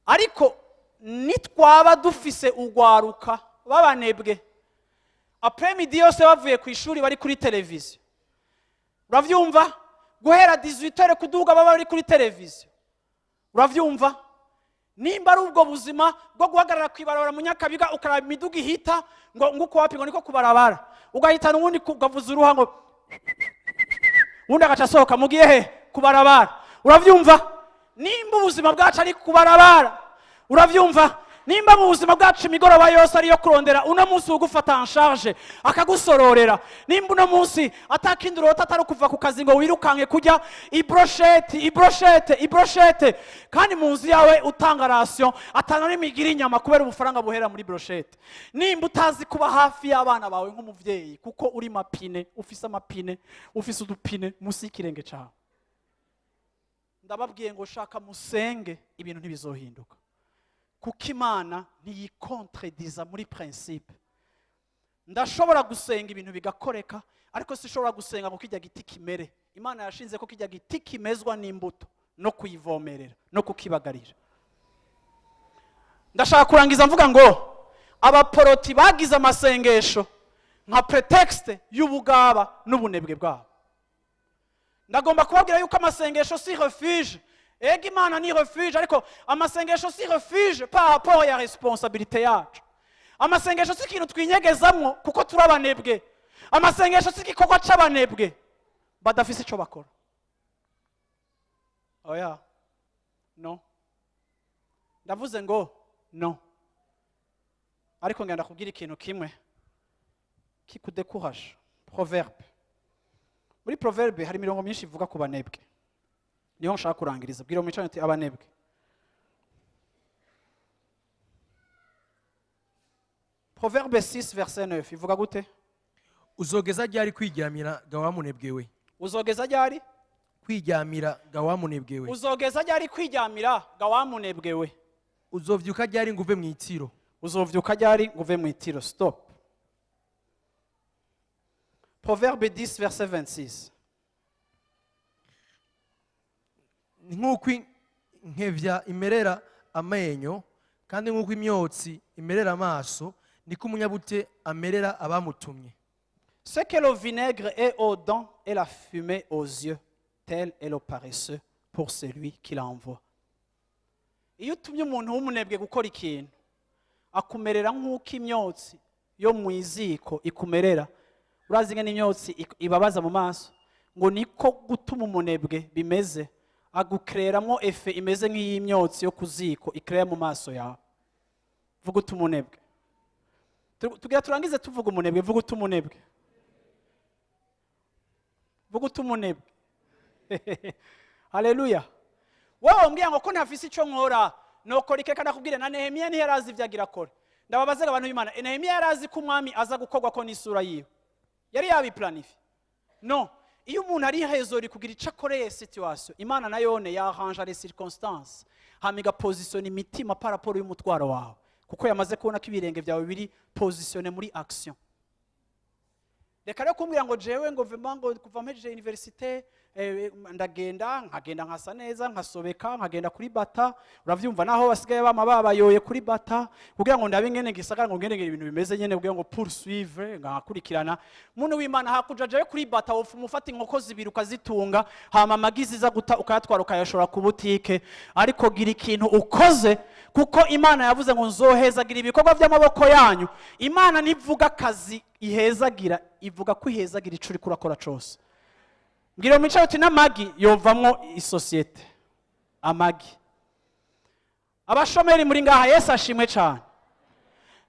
Ariko nitwaba dufise urwaruka b'abanebwe, après-midi yose bavuye ku ishuri bari kuri televiziyo, uravyumva, guhera 18 kuduga baba bari kuri televiziyo, uravyumva, nimba ari ubwo buzima bwo guhagarara ku ibarabara mu Nyakabiga, ukaraba imiduga ihita, ngo nguko wapi, ngo niko kubarabara, ugahitana uwundi ukavuza uruha, ngo uwundi agaca asohoka, mugiye he? Kubarabara. Uravyumva, nimba ubuzima bwacu ari kubarabara, uravyumva, Nimba mu buzima bwacu imigoroba yose ariyo kurondera uno munsi ugufata en charge akagusororera, nimba uno munsi atakindi urota atari ukuva ku kazi ngo wirukanke kurya ibrochette, ibrochette, ibrochette, kandi mu nzu yawe utanga ration atana n'imigira inyama kubera ubufaranga buhera muri brochette, nimba utazi kuba hafi y'abana bawe nk'umuvyeyi kuko uri mapine, ufise amapine, ufise udupine munsi y'ikirenge cawe, ndababwiye ngo shaka musenge, ibintu ntibizohinduka, kuko Imana ntiyikontrediza muri principe. Ndashobora gusenga ibintu bigakoreka, ariko sishobora gusenga ngo kijya giti kimere. Imana yashinze ko kijya giti kimezwa n'imbuto no kuyivomerera no kukibagarira. Ndashaka kurangiza mvuga ngo abaporoti bagize amasengesho nka prétexte y'ubugaba n'ubunebwe bwabo. Ndagomba kubabwira yuko amasengesho si refuge. Ega, Imana ni refuge, ariko amasengesho si refuge par rapport ya responsabilité yacu. Amasengesho si ikintu twinyegezamwo kuko turi abanebwe. Amasengesho si igikorwa c'abanebwe badafise ico bakora. Oya, no, ndavuze ngo no. Ariko ngenda kubwira ikintu kimwe kikudekuraje. Proverbe, muri Proverbe hari imirongo myinshi ivuga ku banebwe. Niho nshaka kurangiriza. Bwira mwicaranye uti: "Abanebwe." Proverbe 6 verset 9 ivuga gute? Uzogeza ryari kwiryamira ga wamunebwe we? Uzogeza ryari? Kwiryamira ga wamunebwe we. Uzogeza ryari kwiryamira ga wamunebwe we? Uzovyuka ryari ngo uve mu itiro? Uzovyuka ryari ngo uve mu itiro? Stop. Proverbe 10 verset 26. Ni nk'uko inkevya imerera amenyo, kandi nk'uko imyotsi imerera amaso, niko umunyabute amerera abamutumye. Ce que le vinaigre est aux dents et la fumée aux yeux, tel est le paresseux pour celui qui l'envoie. Iyo utumye umuntu w'umunebwe gukora ikintu, akumerera nk'uko imyotsi yo mu iziko ikumerera. Urazi ingene imyotsi ibabaza mu maso? Ngo niko gutuma umunebwe bimeze, agukereramwo effet imeze nk'iy'imyotsi yo ku ziko ikereya mu maso yawe. Vuga uti: "Umunebwe." Tugira turangize tuvuga umunebwe. Vuga uti: "Umunebwe." Vuga uti: "Umunebwe." Haleluya! Wowe wambwiye ngo ko ntafise icyo nkora, nokora ikeka. Ndakubwire, na Nehemiya ntiyari azi ibyo agira akora. Ndababazaga abantu b'Imana, Nehemiya yari azi ko umwami aza gukorwa ko n'isura yiwe? Yari yabiplanifiye? No. Iyo umuntu ari résolu kugira icyo akoreye situation, Imana nayone yaranja les circonstances, hama igapositiona imitima par rapport y'umutwaro wawe, kuko yamaze kubona ko ibirenge byawe biri positionné muri action. Reka rero kumbwira ngo jewe ngo vraiment ngo kuva mpejeje université, ndagenda nkagenda nkasa neza, nkasobeka, nkagenda kuri Bata. Uravyumva, naho basigaye bama babayoye kuri Bata kugira ngo ndabe ngene gisagara, ngo ngene ibintu bimeze nyene, kugira ngo poursuivre, ngakurikirana. Muntu w'Imana, hakuja jewe kuri Bata, wofu ufata inkoko zibiri ukazitunga, hama amagizi iza guta ukayatwara ukayashora ku butike. Ariko gira ikintu ukoze, kuko Imana yavuze ngo nzohezagira ibikorwa by'amaboko yanyu. Imana ntivuga akazi ihezagira, ivuga ko ihezagira ico uriko urakora cose. Mbwira mwicaye uti: "N'amagi yovamwo isosiyete." Amagi. Abashomeri muri ngaha, Yesu ashimwe cyane.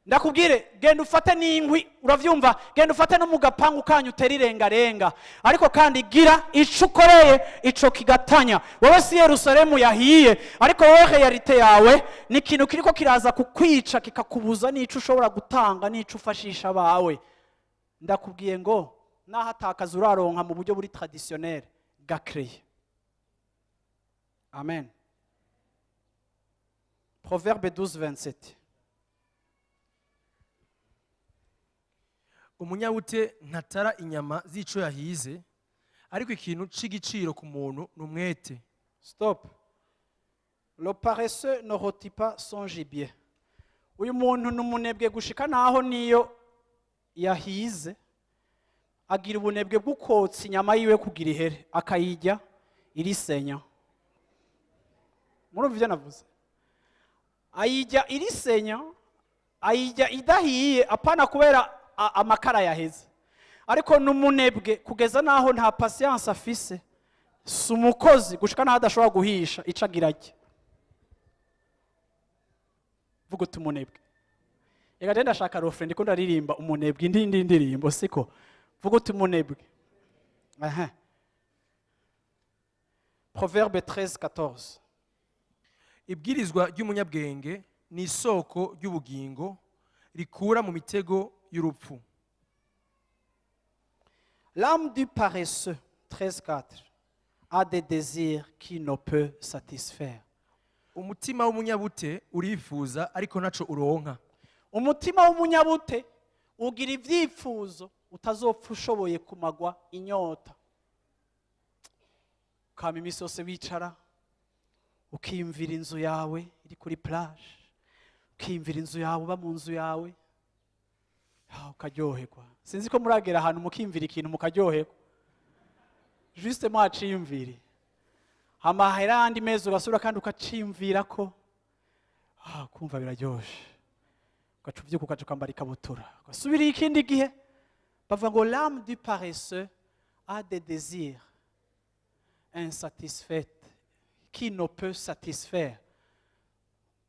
Ndakubwire, genda ufate n'inkwi, uravyumva, genda ufate no mu gapangu kanyu utere irengarenga, ariko kandi gira ico ukoreye ico kigatanya. Wowe si Yerusalemu yahiye, ariko wowe réalité yawe ni ikintu kiriko kiraza kukwica, kikakubuza n'ico ushobora gutanga n'ico ufashisha abawe. Ndakubwiye ngo naho atakaza uraronka mu buryo buri traditionnel, gakreye. Amen. Proverbe 12 27. Umunyabute ntatara inyama z'ico yahize, ariko ikintu c'igiciro ku muntu ni umwete. Stop. Le paresseux ne rôtit pas son gibier. Uyu muntu ni umunebwe gushika naho niyo yahize agira ubunebwe bwo kotsa inyama yiwe kugira ihere, akayirya irisenya. Murumva ibyo navuze? Ayirya irisenya, ayirya idahiye, apana kubera amakara yaheze, ariko ni umunebwe kugeza naho nta patience afise. Si umukozi gushika naho adashobora guhisha ico agira arya. Vuga uti umunebwe. Reka rero, ndashaka refrain, ndiko ndaririmba umunebwe indi ndirimbo, siko? Vuga uti umunebwe. Aha, Proverbe 13 14. Ibwirizwa ry'umunyabwenge ni isoko ry'ubugingo, rikura mu mitego y'urupfu. L'âme du paresseux, 13 4, a des désirs qui ne peut satisfaire. Umutima w'umunyabute urifuza, ariko ntaco uronka. Umutima w'umunyabute ugira ibyifuzo utazopfa ushoboye kumagwa inyota. Ukama iminsi yose wicara ukiyumvira inzu yawe iri kuri plage, ukiyumvira inzu yawe, uba mu nzu yawe. Ah, ukaryoherwa. Sinzi ko muragera ahantu mukiyumvira ikintu mukaryoherwa, juste mwaciyumvire, amahera y'andi mezi ugasubira kandi ukaciyumvira ko kumva biraryoshe, ugaca ubyuka, ugaca ukambara ikabutura, ugasubira ikindi gihe. Bavuga ngo l'âme du paresseux a des désirs insatisfaits qui ne peut satisfaire.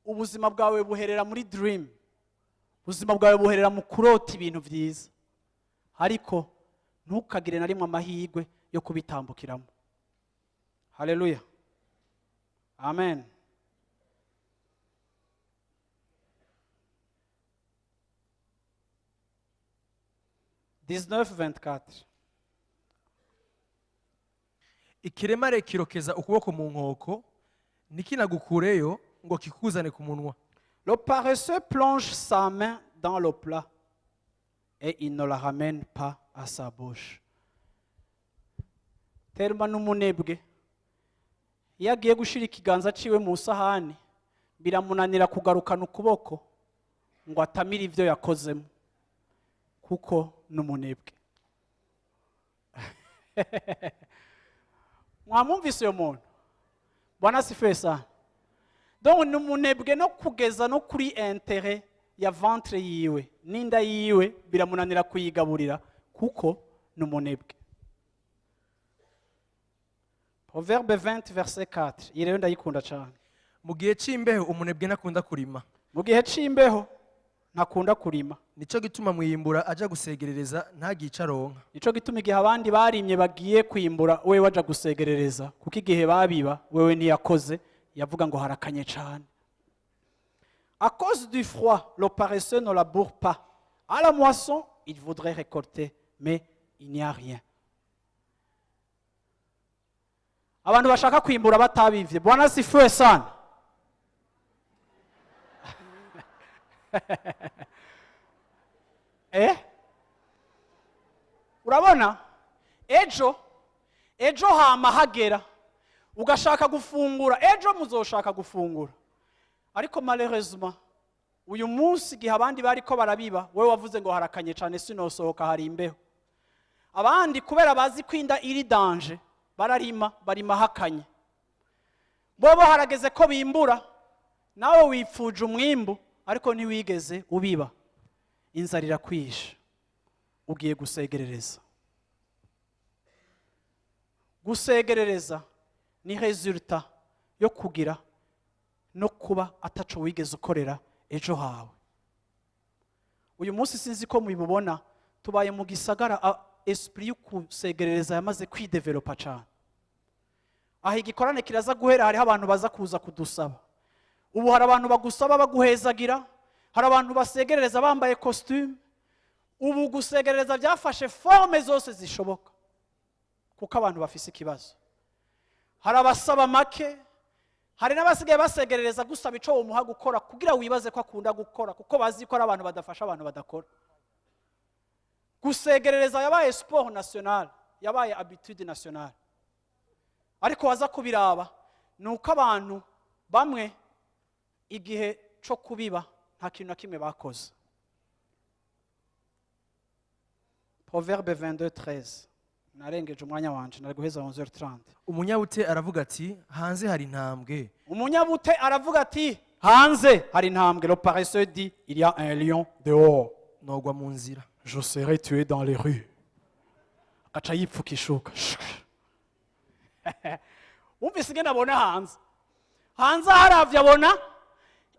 Ubuzima bwawe buherera muri dream, ubuzima bwawe buherera mu kurota ibintu byiza, ariko ntukagire na rimwe amahirwe yo kubitambukiramo. Haleluya, amen. 19 24. Ikiremare kirokeza ukuboko mu nkoko, ntikinagukureyo ngo kikuzane ku munwa. Le paresseux plonge sa main dans le plat et il ne la ramène pas à sa bouche. Terma n'umunebwe, iyo agiye gushira ikiganza ciwe mu sahani, biramunanira kugarukana ukuboko ngo atamire ibyo yakozemo, kuko n'umunebwe. Mwamwumvise uyo muntu? Bwana asifiwe sana. Donc ni umunebwe no kugeza no kuri intérêt ya ventre yiwe, n'inda yiwe biramunanira kuyigaburira, kuko ni umunebwe. Proverbe 20 verset 4. Iyi rero ndayikunda cyane. Mu gihe c'imbeho umunebwe ntakunda kurima. Mu gihe c'imbeho ntakunda kurima. Nico gituma mwiyimbura aja gusegerereza, ntagice aronka. Nico gituma igihe abandi barimye bagiye kwimbura, wewe waja gusegerereza, kuko igihe babiba wewe ntiyakoze, yavuga ngo harakanye cyane. À cause du froid, le paresseux ne laboure pas. À la moisson, il voudrait récolter, mais il n'y a rien. Abantu bashaka kwimbura batabivye, Bwana asifiwe sana. Urabona ejo, ejo hama hagera ugashaka gufungura, ejo muzoshaka gufungura, ariko malheureusement uyu munsi igihe abandi bariko barabiba, wowe wavuze ngo harakanye cyane, sinosohoka, hari imbeho. Abandi kubera bazi ko inda iri danger, bararima, barima hakanye. Bobo harageze ko bimbura, nawe wipfuje umwimbu, ariko ntiwigeze ubiba. Inzara irakwishe, ugiye gusegerereza. Gusegerereza ni résultat yo kugira no kuba ataco wigeze ukorera ejo hawe. Uyu munsi sinzi ko mubibona, tubaye mu gisagara esprit yo kusegerereza yamaze kwidevelopa cyane. Aho igikorane kiraza guhera, hariho abantu baza kuza kudusaba. Ubu hari abantu bagusaba baguhezagira, hari abantu basegerereza bambaye costume. Ubu gusegerereza byafashe forme zose zishoboka, kuko abantu bafise ikibazo. Hari abasaba make, hari n'abasigaye basegerereza gusaba ico womuha gukora kugira wibaze ko akunda gukora, kuko bazi ko ari abantu badafasha abantu badakora. Gusegerereza yabaye sport national, yabaye habitude nationale. Ariko waza kubiraba ni uko abantu bamwe igihe cyo kubiba nta kintu na kimwe bakoze. Proverbe 22 13. Narengeje umwanya wanje, nari guheza 11h30. Umunyabute aravuga ati: "Hanze hari intambwe." Umunyabute aravuga ati: "Hanze hari intambwe." Le paresseux dit: "Il y a un lion dehors." Nogwa mu nzira. Je serai tué dans les rues. Agaca yipfuka ishuka. Wumvise ingene abona hanze? Hanze haravye abona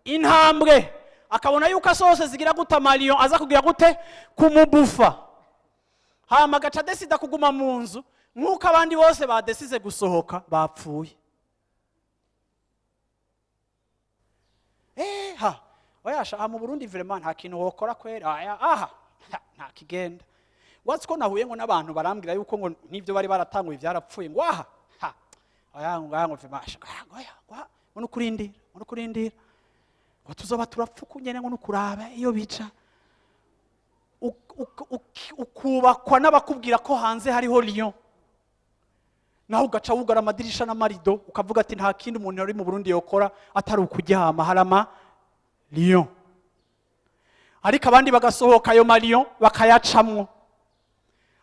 intambwe. Akabona yuko asohotse zigira gute? Ama lions aza kugira gute? Kumubufa. Hama agaca adesida kuguma mu nzu nk'uko abandi bose badesize gusohoka bapfuye. Ha oyasha, aha mu Burundi vraiment nta kintu wokora kwera. Aya aha nta kigenda. Watsi ko nahuye ngo n'abantu barambwira yuko ngo n'ibyo bari baratanguye byarapfuye, ngo aha ha oya, ngo ngo vraiment asha, ngo oya, ngo aha, ngo nukurindira, ngo nukurindira, ngo tuzoba turapfa uko nyene, ngo nukuraba iyo bica. Ukubakwa n'abakubwira ko hanze hariho lion, naho ugaca wugara amadirisha n'amarido, ukavuga ati nta kindi umuntu ari mu Burundi yokora atari ukuryama, hari ama lion. Ariko abandi bagasohoka, ayo ma lions bakayacamwo,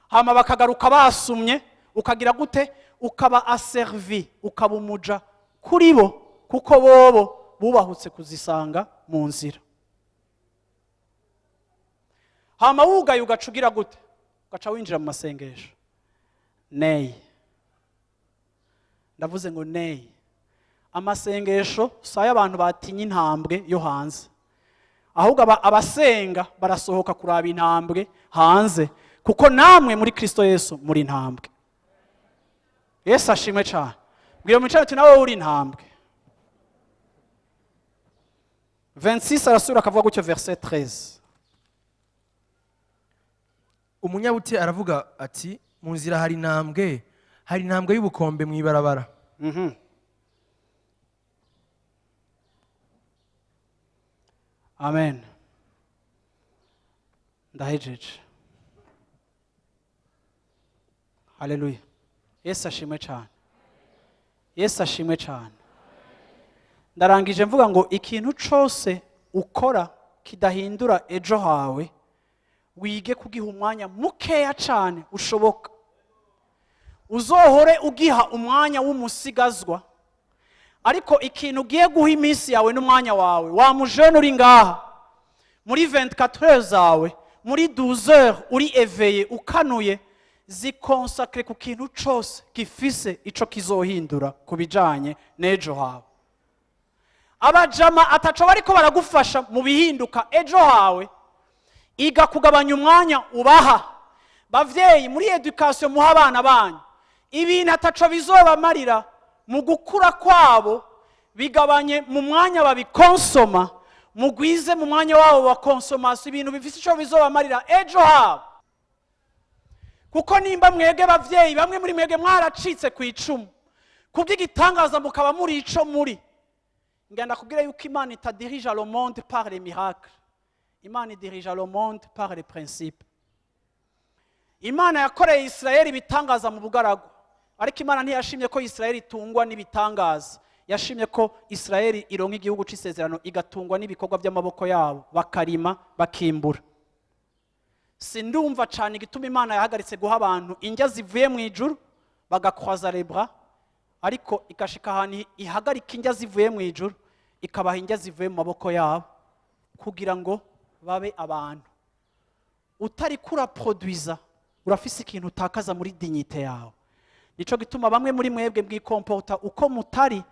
hama bakagaruka basumye. Ukagira gute? Ukaba asservi, ukaba umuja kuri bo, kuko bobo bubahutse kuzisanga mu nzira. Hama wugaye, ugaca ugira gute? Ugaca winjira mu masengesho. Neyi, ndavuze ngo neyi, amasengesho si ay'abantu batinya intambwe yo hanze, ahubwo abasenga barasohoka kuraba intambwe hanze, kuko namwe muri Kristo Yesu muri intambwe. Yesu ashimwe cyane. Bwira mwicara ati nawe uri intambwe. 26 arasubira akavuga gutyo, verset 13. Umunyabute aravuga ati: "Mu nzira hari intambwe, hari intambwe y'ubukombe mu ibarabara." Amen. Ndahejeje. Haleluya! Yesu ashimwe cyane. Yesu ashimwe cyane. Ndarangije mvuga ngo ikintu cyose ukora kidahindura ejo hawe, wige kugiha umwanya mukeya cyane ushoboka. Uzohore ugiha umwanya w'umusigazwa. Ariko ikintu ugiye guha iminsi yawe n'umwanya wawe, wa mujene uri ngaha, muri 24 heures zawe, muri 12 heures uri éveillé, ukanuye, zikonsakre ku kintu cyose gifise ico kizohindura ku bijanye n'ejo hawe. Abajama ataco bariko baragufasha mu bihinduka ejo hawe, iga kugabanya umwanya ubaha. Bavyeyi, muri éducation muha abana banyu, ibintu ataco bizobamarira mu gukura kwabo, bigabanye mu mwanya babikonsoma, mugwize mu mwanya wabo wa consommation ibintu bifise ico bizobamarira ejo habo. Kuko nimba mwebwe bavyeyi, bamwe muri mwebwe mwaracitse ku icumu kubw'igitangaza, mukaba muri ico muri, ngenda kubwira yuko Imana itadirija le monde par les miracles, Imana idirija le monde par les principes. Imana yakoreye Isirayeli ibitangaza mu bugaragwa, ariko Imana ntiyashimye ko Isirayeli itungwa n'ibitangaza. Yashimye ko Isirayeli ironka igihugu c'isezerano, igatungwa n'ibikorwa by'amaboko yabo, bakarima bakimbura. Sindumva cyane igituma Imana yahagaritse guha abantu indya zivuye mu ijuru, bagakwaza lebra, ariko igashika ahantu ihagarika indya zivuye mu ijuru, ikabaha indya zivuye mu maboko yabo, kugira ngo babe abantu. Utari kuraproduiza, urafise ikintu utakaza muri dignité yawe. Nico gituma bamwe muri mwebwe mwikomporta uko mutari,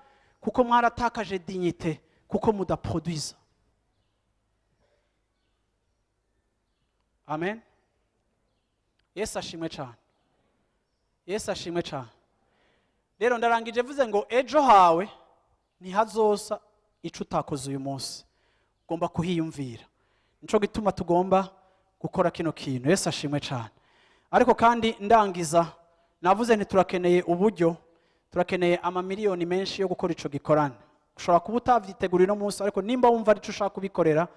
kuko mwaratakaje dignité, kuko mudaproduiza. Amen. Yesu ashimwe cyane. Yesu ashimwe cyane. Rero ndarangije mvuze ngo ejo hawe ntihazosa ico utakoze uyu munsi. Ugomba kuhiyumvira. Nico gituma tugomba gukora kino kintu. Yesu ashimwe cyane. Ariko kandi ndangiza navuze nti turakeneye uburyo, turakeneye amamiliyoni menshi yo gukora ico gikorane. Ushobora kuba utavyitegura uno munsi, ariko nimba wumva arico ushaka kubikorera,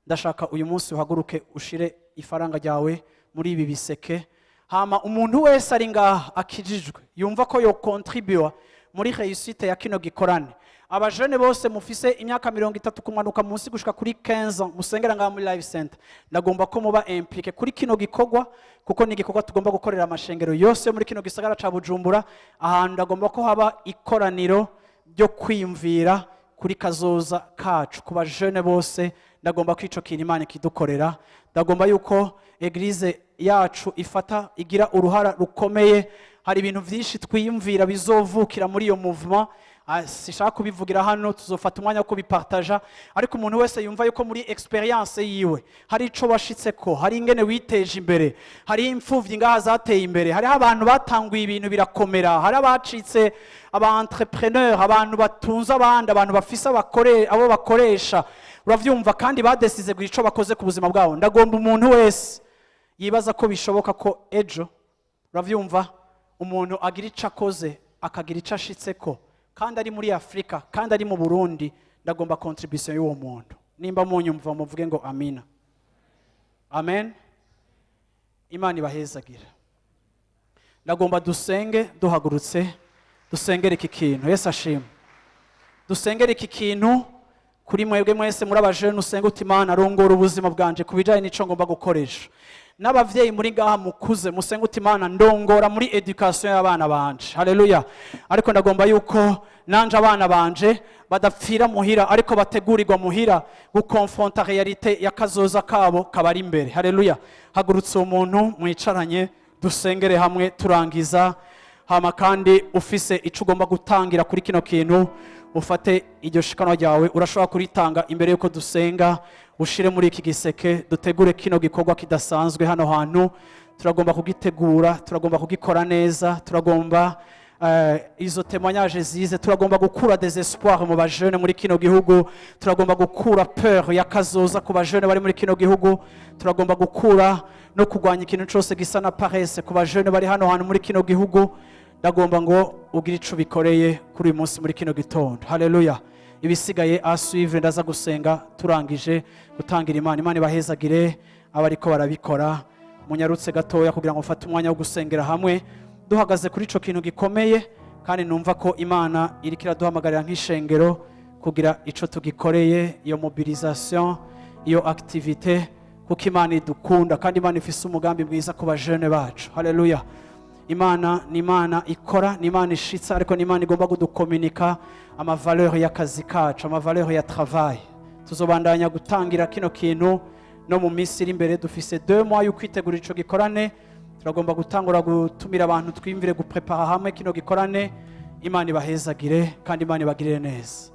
ndashaka uyu munsi uhaguruke, ushire ifaranga ryawe muri ibi biseke. Hama umuntu wese ari ngaha akijijwe, yumva ko yo contribua muri réussite ya kino gikorane, abajene bose mufise imyaka 30 kumanuka munsi gushika kuri 15 ans, musengera ngaha muri Life Center, ndagomba ko muba impliqué kuri kino gikorwa, kuko ni igikorwa tugomba gukorera amashengero yose yo muri kino gisagara ca Bujumbura. Ahantu ndagomba ko haba ikoraniro ryo kwiyumvira kuri kazoza kacu ku bajene bose. Ndagomba ko ico kintu Imana ikidukorera. Ndagomba yuko église yacu ifata, igira uruhara rukomeye. Hariho abantu benshi bamaze kuba impliqué muri Hari ibintu byinshi twiyumvira bizovukira muri iyo mouvement. Sishaka kubivugira hano, tuzofata umwanya wo kubipartaja. Ariko umuntu wese yumva yuko muri expérience yiwe hari ico washitseko, hari ingene witeje imbere, hari imfuvyi ngaha zateye imbere, hariho abantu batanguye ibintu birakomera, hari abacitse aba entrepreneur, abantu batunze abandi, abantu bafise abo bakoresha, uravyumva, kandi badesize kugira ico bakoze ku buzima bwabo. Ndagomba umuntu wese yibaza ko bishoboka ko ejo, uravyumva, umuntu agira ico akoze, akagira ico ashitseko, kandi ari muri Afurika, kandi ari mu Burundi, ndagomba contribution y'uwo muntu. Nimba munyumva, muvuge ngo amina, amen. Imana ibahezagira. Ndagomba dusenge duhagurutse, dusengere iki kintu. Yesu ashimwe. Dusengere iki kintu. Kuri mwebwe mwese muri abajene, usenge uti: "Imana, rongora ubuzima bwanje ku bijyanye n'ico ngomba gukoresha." N'abavyeyi muri ngaha mukuze, musenge uti: "Imana, ndongora muri éducation y'abana banje." Haleluya. Ariko ndagomba yuko nanje abana banje badapfira muhira, ariko bategurirwa muhira gukonfronta réalité y'akazoza kabo kabari imbere. Haleluya. Hagurutse uwo muntu mwicaranye, dusengere hamwe turangiza. Hama kandi ufise ico ugomba gutangira kuri kino kintu, ufate iryo shikanwa ryawe, urashobora kuritanga imbere yuko dusenga, ushire muri iki giseke. Dutegure kino gikorwa kidasanzwe hano hantu. Turagomba kugitegura, turagomba kugikora neza, turagomba izo témoignage zize, turagomba gukura désespoir mu bajene muri kino gihugu, turagomba gukura peur ya kazoza ku bajene bari muri kino gihugu, turagomba gukura no kurwanya ikintu cyose gisa na paresse ku bajene bari hano hantu muri kino gihugu. Ndagomba ngo ugire ico ubikoreye kuri uyu munsi, muri kino gitondo. Haleluya. Ibisigaye à suivre, ndaza gusenga turangije gutangira. Imana, Imana ibahezagire abariko barabikora. Munyarutse gatoya kugira ngo mfate umwanya wo gusengera hamwe duhagaze kuri ico kintu gikomeye, kandi numva ko Imana iriko iraduhamagarira nk'ishengero kugira ico tugikoreye, iyo mobilisation, iyo activité, kuko Imana idukunda kandi Imana ifise umugambi mwiza ku bajene bacu. Haleluya. Imana ni Imana ikora, ni Imana ishitsa, ariko ni Imana igomba kudukominika amavaleur y'akazi kacu, amavaleur ya travail. Tuzobandanya gutangira kino kintu no mu minsi iri imbere. Dufise 2 mois yo kwitegura ico gikorane. Turagomba gutangura gutumira abantu, twiyumvire guprepara hamwe kino gikorane. Imana ibahezagire kandi Imana ibagirire neza.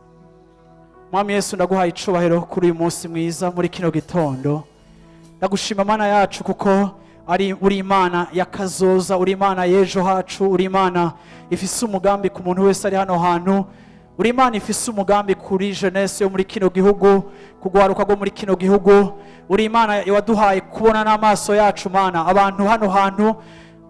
Mwami Yesu, ndaguhaye icubahiro kuri uyu munsi mwiza, muri kino gitondo. Ndagushima Mana yacu, kuko ari uri Imana y'akazoza, uri Imana y'ejo hacu, uri Imana ifise umugambi ku muntu wese ari hano hantu, uri Imana ifise umugambi kuri jeunesse yo muri kino gihugu, kugwaruka rwo muri kino gihugu. Uri Imana waduhaye kubona n'amaso yacu, Mana, abantu hano hantu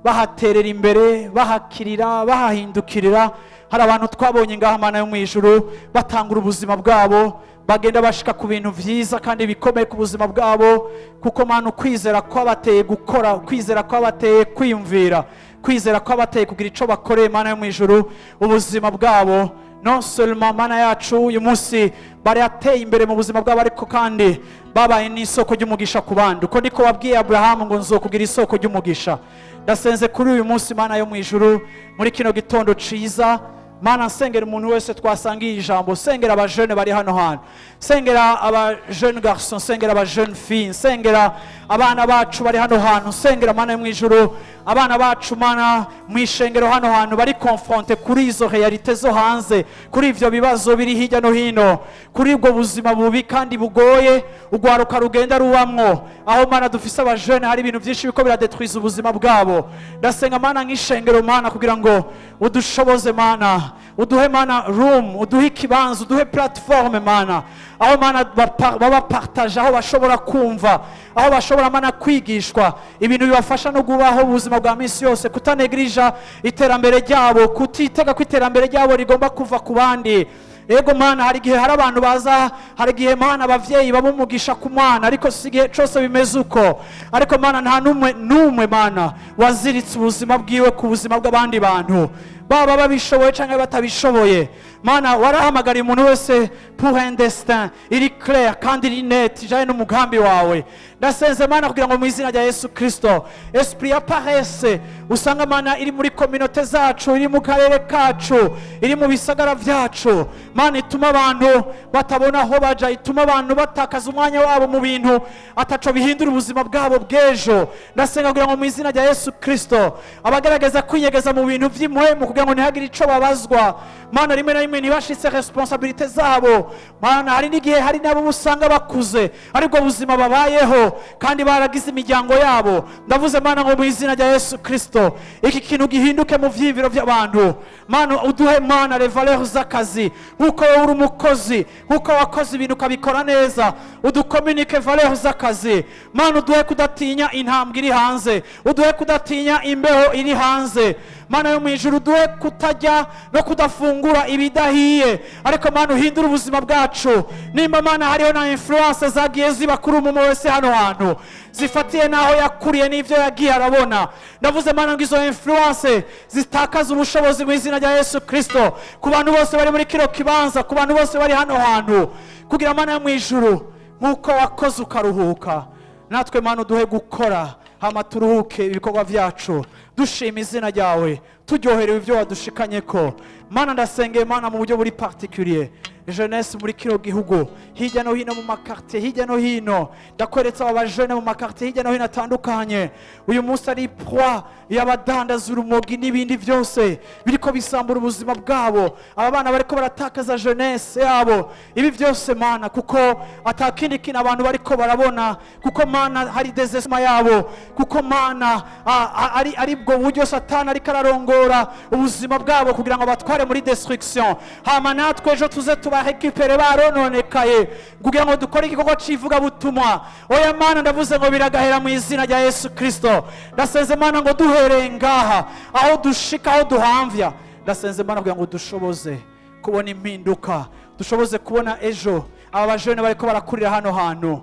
bahaterera imbere, bahakirira, bahahindukirira. Hari abantu twabonye ngaha, Mana yo mu ijuru, batangura ubuzima bwabo, bagenda bashika ku bintu vyiza kandi bikomeye ku buzima bwabo, kuko Mana, ukwizera kwabateye gukora, ukwizera kwabateye kwiyumvira, kwizera kwabateye kugira ico bakoreye. Mana yo mu ijuru, ubuzima bwabo, non seulement, Mana yacu, uyu munsi barateye imbere mu buzima bwabo, ariko kandi babaye n'isoko ry'umugisha ku bandi, uko niko wabwiye Aburahamu ngo: "Nzokugira isoko ry'umugisha." Ndasenze kuri uyu munsi, Mana yo mu ijuru, muri kino gitondo ciza, Mana, nsengera umuntu wese twasangiye ijambo, nsengera abajene bari hano hantu, nsengera aba jeune garçon, nsengera aba jeune fille, nsengera abana bacu bari hano hantu, nsengera, Mana yo mu ijuru, abana bacu, Mana, mu ishengero hano hantu bari confrontés kuri izo réalités zo hanze, kuri ivyo bibazo biri hirya no hino, kuri ubwo buzima bubi kandi bugoye urwaruka rugenda rubamwo. Aho, Mana, dufise abajene, hari ibintu byinshi biko biradetwiza ubuzima bwabo. Ndasenga, Mana, nk'ishengero, Mana, kugira ngo udushoboze, Mana, uduhe, Mana, room, uduhe ikibanza, uduhe plateforme, Mana, aho, Mana, baba partage, aho bashobora kumva, aho bashobora, Mana, kwigishwa ibintu bibafasha no kubaho ubuzima bwa minsi yose, kutanegirija iterambere ryabo, kutitega ko iterambere ryabo rigomba kuva ku bandi. Ego Mana, hari igihe hari abantu baza, hari igihe, Mana, abavyeyi baba umugisha ku mwana, ariko si igihe cose bimeze uko. Ariko Mana, nta n'umwe n'umwe, Mana, waziritse ubuzima bwiwe ku buzima bw'abandi bantu, baba babishoboye canke batabishoboye. Mana, Mana, warahamagariye umuntu wese pour un destin iri clair kandi iri net, ijanye n'umugambi wawe. Ndasenze, Mana, kugira ngo mu izina rya Yesu Kristo, esprit ya paresse usanga, Mana, iri muri communauté zacu, iri mu karere kacu, iri mu bisagara vyacu, Mana, ituma abantu batabona aho baja, ituma abantu batakaza umwanya wabo mu bintu ataco bihindura ubuzima bwabo bw'ejo, ndasenga kugira ngo mu izina rya Yesu Kristo, abagerageza kwinyegeza mu bintu vy'impwemu kugira ngo ntihagire ico babazwa, Mana, rimwe na rimwe ntibashitse responsabilités zabo. Mana, hari n'igihe hari n'abo usanga bakuze aribwo buzima babayeho kandi baragize imiryango yabo. Ndavuze, Mana, ngo mu izina rya Yesu Kristo, iki kintu gihinduke mu vyiyumviro by'abantu. Mana, uduhe, Mana, les valeurs z'akazi, nk'uko wowe uri umukozi, nk'uko wakoze ibintu ukabikora neza, uducommunique valeurs z'akazi. Mana, uduhe kudatinya intambwe iri hanze, uduhe kudatinya imbeho iri hanze. Mana yo mu ijuru, uduhe kutajya no kudafungura ibidahiye, ariko Mana, uhindure ubuzima bwacu. Nimba, Mana, hariho na influence zagiye ziba kuri umuntu wese hano hantu, zifatiye n'aho yakuriye n'ibyo yagiye arabona, ndavuze, Mana, ngo izo influence zitakaza ubushobozi mu izina rya Yesu Kristo ku bantu bose bari muri kino kibanza, ku bantu bose bari hano hantu, kugira, Mana yo mu ijuru, nk'uko wakoze ukaruhuka, natwe, Mana, uduhe gukora hama turuhuke ibikorwa byacu, dushima izina ryawe, turyoherewe ibyo wadushikanye ko. Mana, ndasengeye, Mana, mu buryo buri particulier jeunesse muri kino gihugu, hirya no hino mu maquartier, hirya no hino. Ndakweretse aba bajeunes mu maquartier hirya no hino atandukanye, uyu munsi ari proie y'abadandaza urumogi n'ibindi byose biriko bisambura ubuzima bwabo. Aba bana bariko baratakaza jeunesse yabo. Ibi byose, Mana, kuko atakindi kintu abantu bariko barabona, kuko, Mana, hari désespoir yabo, kuko, Mana, ari bwo buryo Satani ariko ararongora ubuzima bwabo kugira ngo batware muri destruction, hama natwe ejo tuze tubarécupère barononekaye kugira ngo dukore igikorwa c'ivugabutumwa. Oya, Mana, ndavuze ngo biragahera mu izina rya Yesu Kristo. Ndasenze, Mana, ngo duhereye ngaha, aho dushika, aho duhamvya, ndasenze, Mana, kugira ngo dushoboze kubona impinduka, dushoboze kubona ejo aba bajeunes bariko barakurira hano hantu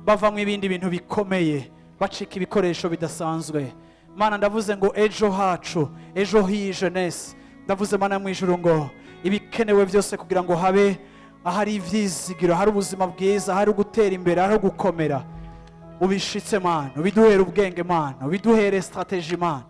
bavamo ibindi bintu bikomeye, bacika ibikoresho bidasanzwe. Mana, ndavuze ngo ejo hacu, ejo h'iyi jeunesse, ndavuze, Mana, mu ijuru, ngo ibikenewe byose kugira ngo habe ahari ivyizigiro, hari ubuzima bwiza, hari ugutera imbere, hari gukomera, ubishitse, Mana. Ubiduhere ubwenge, Mana, ubiduhere stratégie, Mana,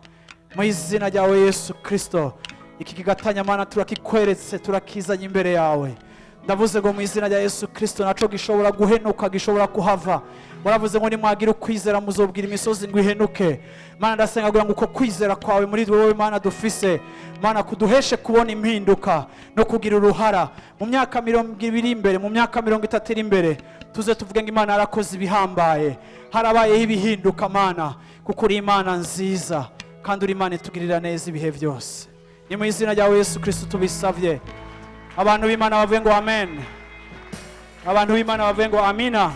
mu izina ryawe Yesu Kristo. Iki kigatanya, Mana, turakikweretse, turakizanye imbere yawe. Ndavuze ngo mu izina rya Yesu Kristo, naco gishobora guhenuka, gishobora kuhava. Waravuze ngo nimwagira ukwizera muzobwira imisozi ngo ihenuke. Mana, ndasenga kugira ngo uko kwizera kwawe muri wowe, Mana, dufise, Mana, kuduheshe kubona impinduka no kugira uruhara mu myaka 20 imbere, mu myaka 30 iri imbere, tuze tuvuge ngo Imana yarakoze ibihambaye, harabayeho ibihinduka. Mana, kuko uri Imana nziza kandi uri Imana itugirira neza ibihe byose. Ni mu izina ryawe Yesu Kristo tubisavye. Abantu b'Imana bavuge ngo amen. Abantu b'Imana bavuge ngo amina.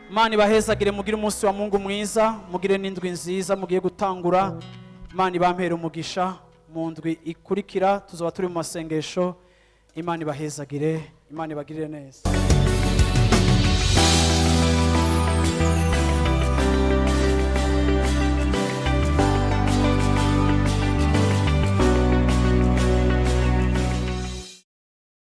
Imana ibahezagire, mugire umunsi wa Mungu mwiza, mugire n'indwi nziza mugiye gutangura. Imana ibampere umugisha. Mu ndwi ikurikira tuzaba turi mu masengesho. Imana ibahezagire, Imana ibagirire neza.